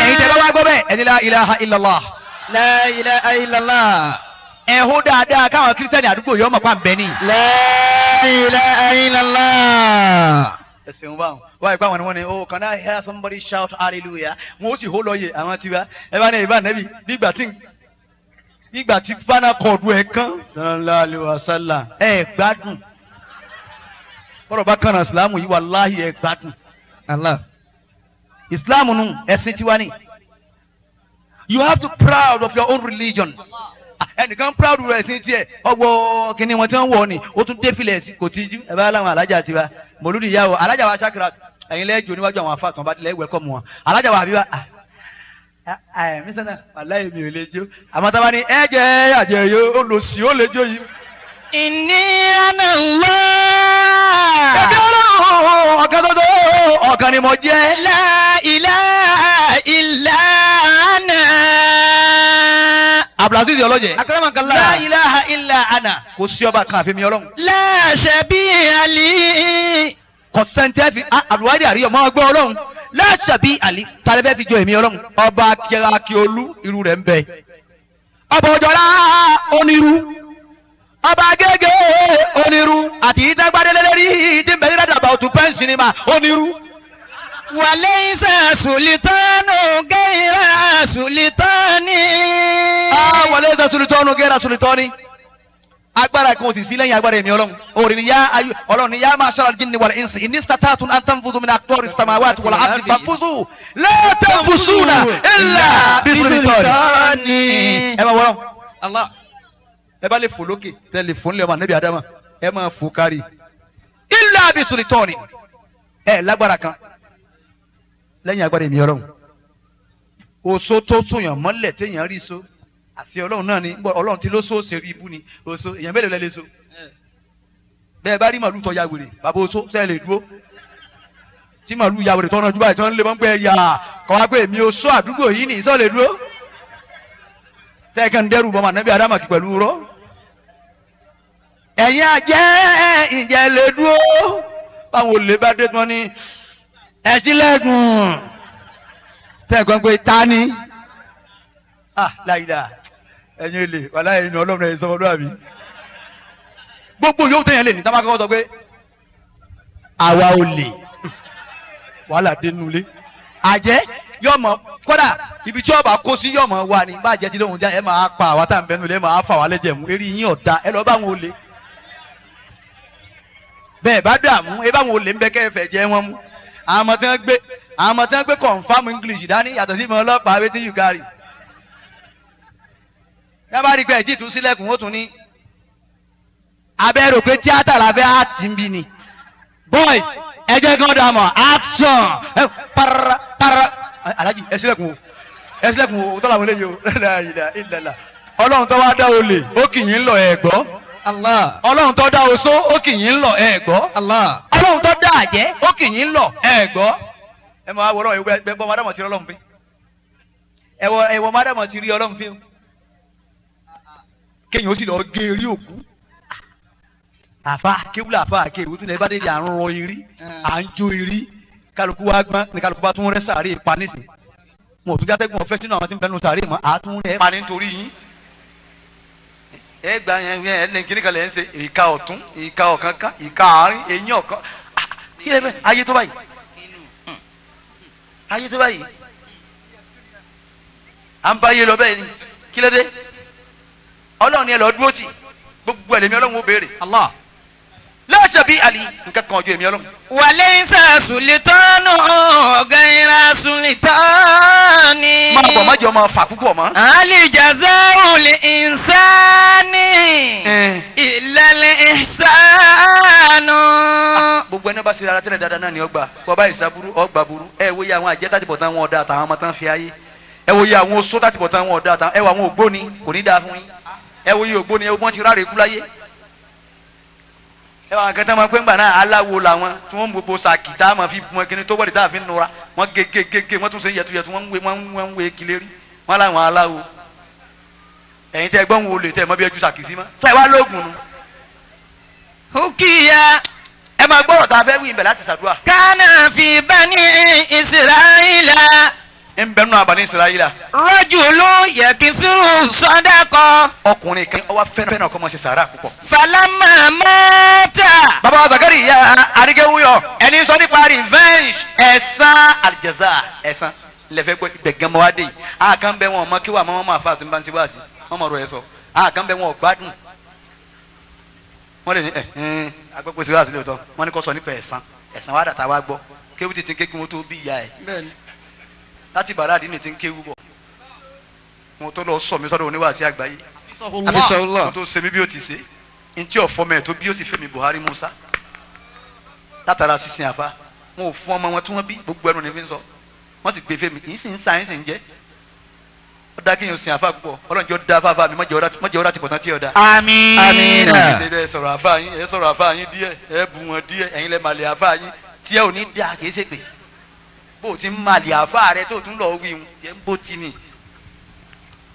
Ẹ̀yin tẹ́ bá wá gbọ́ bẹ́ẹ̀ ẹni la ilaha illallah. La ilaha illallah. Ẹ hó dáadáa káwọn kírísítẹ́nì àdúgbò yọ ọmọ pa ń bẹ ní. La ilaha illallah. Ẹ ṣeun báwọn wáyé pé àwọn ni wọ́n ní oh can I hear somebody shout hallelujah wọn ó sì hó lọ́yẹ̀ àwọn tiwa ẹ bá ní ìbá nẹ́bí nígbà tí bánà kọ̀ọ̀dù ẹ̀ kán. Sallallahu alaihi wasallam ẹ gbádùn bọ́dọ̀ bá kànáà ìsìlámù yìí wàláhì ẹ gbádùn. Allah. Ìsìlámù nù ẹ̀sìn tiwa ni. You have to proud of your own religion. Ẹnìkan proud rẹ̀ sí tiẹ̀ ọgbọ́ kínní wọn tí wọ́n wọ̀ ni ó tún dé filẹ̀ sí kò tíjú ẹ bá láwọn alájà tiwa mòlúdi yà wọ alájà wa sakira ẹ̀yin lẹ́jọ́ níwájú àwọn afa tán bá tilẹ̀ wẹ̀kọ́ mu wọn alájà wa àbíwá ẹ mísánná aláyé mi ò lè jó àmọ́ tá a bá ní ẹ jẹ́ àjẹyó ó lò sí ó lè jó yìí. Inni ana Allah. Ẹbí Ọlọ́run ọ̀kan tó tó ọ̀kan ni mo jẹ́. La ilaha illa ana. Abdulaziz ọlọ́jẹ̀. Akramakallah. La ilaha illa ana kò sí ọba kan àfi mi Ọlọ́run. La shabiha li. Kọ̀sẹ̀ntẹ́ fi Abdulwahidi Ariyo máa gbọ́ Ọlọ́run láṣàbí àlí tàlẹ́fẹ́ fi jọ èmi Ọlọ́run ọba akíolú irú rẹ̀ ń bẹ. Ọba ọjọ́lá onírú ọba agége onírú àti ìdágbádélélẹ́rí tí ń bẹ ní dàdàbà òtún pẹ́ǹsì ni mà onírú. Walaysa sultanu ghayra sultani. Walaysa sultanu ghayra sultani. Agbára kan ò sì sí lẹ́yìn agbára èmi Ọlọ́run. Orin ni yá ayú Ọlọ́run ni yá ma'shara al-jinni wal-insi inni istata'tum an tanfuzu min aqtari samawati wal ardi fanfuzu la tanfuzuna illa bisultani. Ẹ máa wọ́rọ̀. Allah. Ẹ bá lè fò lókè tẹ lè fò nílẹ̀ ọmọ níbi Adama ẹ máa fò kárí. Illa bisultani. Ẹ lágbára kan lẹ́yìn agbára èmi Ọlọ́run. Oṣó tó túnyàn mọ́lẹ̀ téèyàn rí so àti Ọlọ́run náà ni Ọlọ́run tí ló so ṣe rí ibú ni oṣó èèyàn mélòó lẹ lè so. Bẹ́ẹ̀ bá rí màlúù tó ya wèrè bàbá oṣó sẹ́ẹ̀ lè dúró. Tí màlúù ya wèrè tọ́nà júbà ìtọ́ ń lé mọ́ pé yà kọ́ wá pé èmi oṣó àdúgbò yìí nì sọ́ọ̀ lè dúró. Tẹ́ẹ̀kan ń dẹ́rù bọ́mọ ànábì Ádámà kí pẹ̀lú rọ́. Ẹ̀yin àjẹ́ ìjẹ́ lè dúró. Báwo lè bá dé tí wọ́n ní ẹ ṣílẹ̀kùn tẹ́ẹ̀kan pé ta ni ah láyìdá ẹ̀yin olè wàlá ẹ̀yin Ọlọ́run ẹ̀yin sọmọlúwàbí gbogbo yóò tẹ̀yàn lè ní tábà kọ́kọ́ sọ pé àwa olè wàhálà dé nulẹ̀ àjẹ́ yóò mọ Kódà ibi tí ọba kó sí yọ̀mọ̀ wa ni bá jẹ́ ti lóhùn já ẹ máa pa àwa tá à ń bẹnu lé máa fà wá lẹ́jẹ̀ mú eré yín ọ̀dà ẹ lọ bá wọn olè. Bẹ́ẹ̀ bá dààmú ẹ bá wọn olè ń bẹ kẹfẹ́ jẹ́ wọn mú. Àwọn ọmọ tí wọ́n gbé confam English dání yàtọ̀ sí ìmọ̀ ọlọ́pàá wetin you carry. Yá bá rí pé ẹ̀jì tún sílẹ̀kùn ó tún ní. Abẹ́ rò pé tíátà la fẹ́ àti ń bí ni. Boys ẹ jẹ́ kí wọ́n dà mọ̀ action para para Alhaji ẹ sílẹ̀kùn o ẹ sílẹ̀kùn o tọ́lá àwọn eléyìí o ìlàlà Ọlọ́run tó wá dá olè ó kì yín lọ ẹ̀ gbọ́. Ọlọ́run tó dá oṣó ó kì yín lọ ẹ̀ gbọ́. Ọlọ́run tó dá àjẹ́ ó kì yín lọ ẹ̀ gbọ́. Ẹ máa wọ ọlọ́run ẹ bọ́ mádàmọ̀ ti rí ọlọ́run fín. Ẹ wọ mádàmọ̀ ti rí ọlọ́run fín. Kéèyàn ó sì lọ gé eré òkú. Àfa kéwúlà àfa kéwú tún lè bá dé di àrùn rọ irí à ń jó irí kálukú wa gbọ́n ní kálukú bá tún rẹ́ sàárè pa nísìn. Mo ò tún játẹ́gùn ọ̀fẹ́ sínú àwọn tí ń bẹnu sàárè mọ́ àtún rẹ̀ pa nítorí yín. Ẹ gba yẹn yẹn ẹ kíní kan lẹ ń ṣe ìka ọ̀tún ìka ọ̀kánkán ìka àárín eyín ọ̀kan kí lè fẹ́ ayé tó báyìí ayé tó báyìí à ń bá ayé lọ bẹ́ẹ̀ ni kí lè dé Ọlọ́run ni ẹ lọ dúró tì gbogbo ẹ̀ lèmi Ọlọ́run ó béèrè Allah lẹ́sẹ̀ bí àlì nǹkan kan ọjọ́ èmi Ọlọ́run. Walaysa sultanu ghayra sultani. Máa bọ̀ má jẹ́ ọmọ fà púpọ̀ mọ́. Hal jazaa'ul insani illal ihsanu. Gbogbo ẹni bá ṣe ara tẹ́lẹ̀ dáadáa náà ni ọgbà bọ́bá ìṣàbúrú ọgbà burú ẹ wo iye àwọn àjẹ́ tàbí bọ̀tán wọn ọ̀dà àtàwọn ọmọ tán fi ayé ẹ wo iye àwọn oṣó tàbí bọ̀tán wọn ọ̀dà àtàwọn ẹ wo àwọn ògbóni kò ní dáa fún yín ẹ wo iye ògbóni ẹ wo wọ́n ti ráre kú láyé ẹ wà kẹtẹ máa pé ńgbà náà aláwo làwọn tí wọn gbogbo sàkì tá a máa fi mọ kíni tó wọlé tá a fi nura wọn gé gé gé gé wọn tún ṣe yẹtuyẹtu wọn ń wé wọn ń wé kílérí wọn làwọn aláwo ẹ̀yin tẹ gbọ́n wo lè tẹ mọ bí ẹjú sàkì sí mọ́ sọ ẹ wá lóògùn nu. Hukiya. Ẹ máa gbọ́rọ̀ tá a fẹ́ wí ibẹ̀ láti ṣàdúrà. Kana fi bani Israila. Ń bẹ nínú àbáni Israila. Rajulu yakisiru sadaqa. Ọkùnrin kan ó wá fẹ́ràn ọkọ máa ṣe sàárà púpọ̀. Falamma mata. Bàbá Zakariya Arigewuyọ ẹni sọ nípa revenge ẹ̀san àlìjẹsà ẹ̀san lẹ́fẹ̀ gbọ́ ibẹ̀ gan-an wá dé yìí. Àkàn bẹ wọn ọmọ kí wà mọ́ wọn máa fa àti bá ń ti wá sí wọn mọ̀ ọ̀rọ̀ ẹ̀ sọ. Àkàn bẹ wọn ọ̀gbádùn. Wọ́n lè ní ẹ̀ ẹ̀ agbẹ́pẹ́ sí wá sí lóòótọ́ wọ́n ní kó sọ nípa ẹ̀san ẹ̀san wá dàtà wá gbọ́ kéwù ti ti ké kí wọ́n tó bí ìyá ẹ̀ láti bàrà àdínì ti ń kéwú bọ̀ mo tó lọ sọ mi sọ́dọ̀ oníwàásí àgbáyé mo tó ṣe mí bí ó ti ṣe ntí ọ̀fọ́ mẹ́ tó bí ó sì fẹ́ mi Buhari Musa látara sísìn àfa wọn ò fún ọmọ wọn tí wọ́n bí gbogbo ẹnu ní fi ń sọ wọ́n sì gbé fẹ́ mi kì í sì ń sa yín sì ń jẹ́ ó dá kéèyàn sin àfa púpọ̀ Ọlọ́run jọ da fáfá mi mọ̀jẹ̀ ọ̀rá ti pọ̀ tán tí ò da. Àmín. Ẹ sọ̀rọ̀ àfa yín ẹ sọ̀rọ̀ àfa yín díẹ̀ ẹ bù wọn díẹ̀ ẹ̀yin lẹ́ màlẹ̀ àfa yín tí ẹ ò ní da kì í ṣe pé bó o ti ń màlẹ̀ àfa rẹ tó o tún lọ wí wọn tiẹ̀ ń bó ti ni.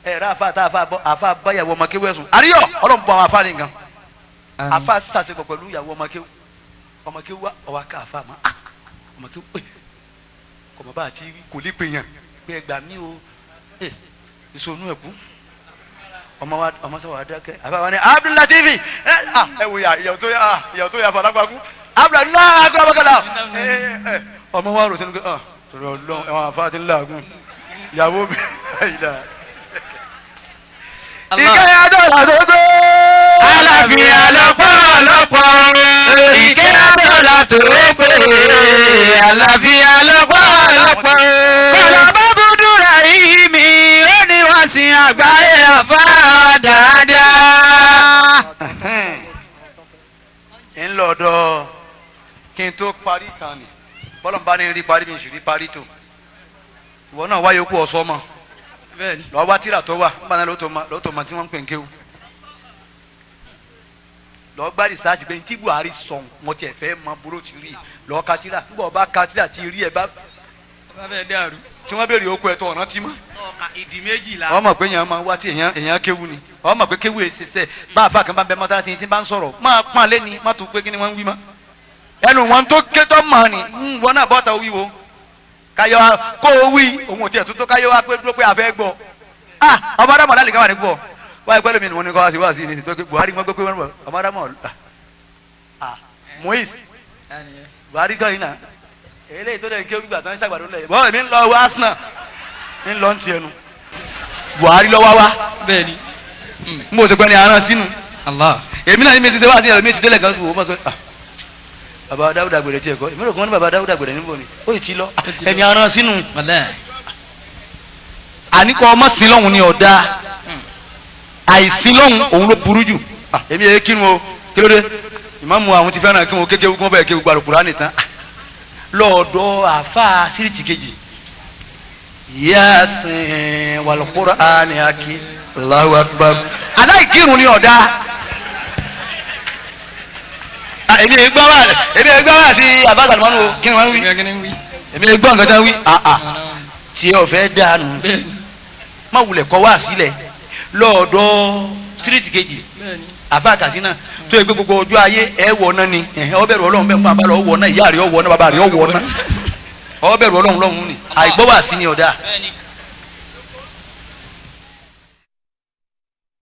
Ẹ rà àfa tá àfa bọ àfa bá ìyàwó ọmọ kéwú ẹ̀sùn àríyọ̀ Ọlọ́run bọ àwọn àfa nìkan àfa sàṣepọ̀ pẹ̀lú ìyàwó ọmọ kéwú ọmọ kéwú wa ọwọ́ ká àfa mọ́ ọmọ kéwú kọ̀mọ́ bá àti kò lè pè yàn pé ẹgbàá mi o ìsonú ẹ̀kú ọmọ wa ọmọ sọ wà dákẹ́ àbá wa ni Abdulateef ẹ wo ìyàwó tó yà ìyàwó tó yà fàlágbàkú Abdulateef agbábọ́kàlà ọmọ wa rò sínú pé torí Ọlọ́run ẹ̀wọ̀n àfa ti ń làágùn ìyàwó mi ìlà. Ìkẹyà dọ́là tó gbé. Àlàáfíà lọ́pọ̀lọpọ̀. Ìkẹyà dọ́là tó gbé. Àlàáfíà lọ́pọ̀lọpọ̀. Bọ̀lá bá búdúrà yìí mi, ó ní wọ́n sin àgbáyé àfa dáadáa. Ń lọ́dọ̀ kí n tó parí ìtàn ni bọ́lá ń bá ní rí parí mi sì rí parí tó ìwọ náà wáyé okú ọ̀sọ́ mọ́ lọ́wọ́ wá tíra tó wà nígbà náà lóòótọ́ ma tí wọ́n ń pè ń kéwù lọ́ọ́ gbá rìsáàsì pé tí Buhari sọ wọn tiẹ̀ fẹ́ mọ búrò ti rí lọ́ọ́ ka tíra nígbà wọ́n bá ka tíra ti rí ẹ bá tí wọ́n béèrè okú ẹ̀ tó ọ̀nà tí mọ́ wọ́n mọ̀ pé èèyàn máa wá tí èèyàn kéwù ni wọ́n mọ̀ pé kéwù èsì sẹ́ bá àfa kan bá bẹ mọ́tàlásí tí bá ń sọ̀rọ̀ máa pọ́n lé ni má tún pé kí ni wọ́n ń wí mọ́ ẹnu wọn tó ké tó mọ̀ ni wọn náà bọ́ta wíwo káyọ̀ kó o wí òun ò tiẹ̀ tó tó káyọ̀ wá pé dúró pé a fẹ́ gbọ́ ah ọba adamu alálìká wà ní gbọ́ wáyé pẹ́lú mi ni wọ́n ní kọ́ wá sí wá sí ní tó ké Buhari wọ́n gbé pé wọ́n bọ̀ ọba adamu ah Moise Buhari kọ́ yìí náà eléyìí tó dẹ̀ ké gbígbà tán ṣàgbàdo lẹ̀ bọ́ èmi ń lọ wá Arsenal Ń lọ ti ẹnu. Buhari lọ wá wá. Bẹ́ẹ̀ni. N b'o ṣe pẹ́ ni aràn sínú. Allah. Èmi náà ní mi ti ṣe wá sí ẹ̀rọ mi ti délẹ̀ kan tó wò ó mọ̀ pé baba Dáúdà Gbèrè tiẹ̀ kọ́ èmi rò kí wọ́n ní baba Dáúdà Gbèrè níbo ni ó yìí ti lọ ẹni aràn sínú. Àníkọ́ ọmọ sin lọ́hùn ni ọ̀dà àìsín lọ́hùn òun ló burú jù. Èmi yẹ kírun o kí ló dé ìmáàmù àwọn ti fẹ́ràn kí wọn kékeré kí wọn bẹ̀rẹ̀ kéwù gbàlù Kùránì tán lọ́ọ̀dọ̀ àfa síríìtì kejì Yasin wal Qur'ani haki Allahu akbar aláìkírun ni ọ̀dà. Èmi yẹ gbọ́ wá èmi yẹ gbọ́ wá sí Abbas Alimanu o kí ni wọ́n wí èmi yẹ gbọ́ nǹkan tán wí tí o fẹ́ dànù má wulẹ̀ kọ́ wá sílẹ̀ lọ́ọ̀dọ̀ síríìtì kejì àfa kàsínà tó yẹ pé gbogbo ọjọ́ ayé ẹ wọ̀ náà ni ọ bẹ̀rù Ọlọ́run bẹ́ẹ̀ fún abalọ̀ ọwọ́ náà ìyá rẹ̀ ọwọ́ náà bàbá rẹ̀ ọwọ́ náà ọ bẹ̀rù Ọlọ́run lọ́hùn ni àìgbọ́ wá sí ni ọ̀dà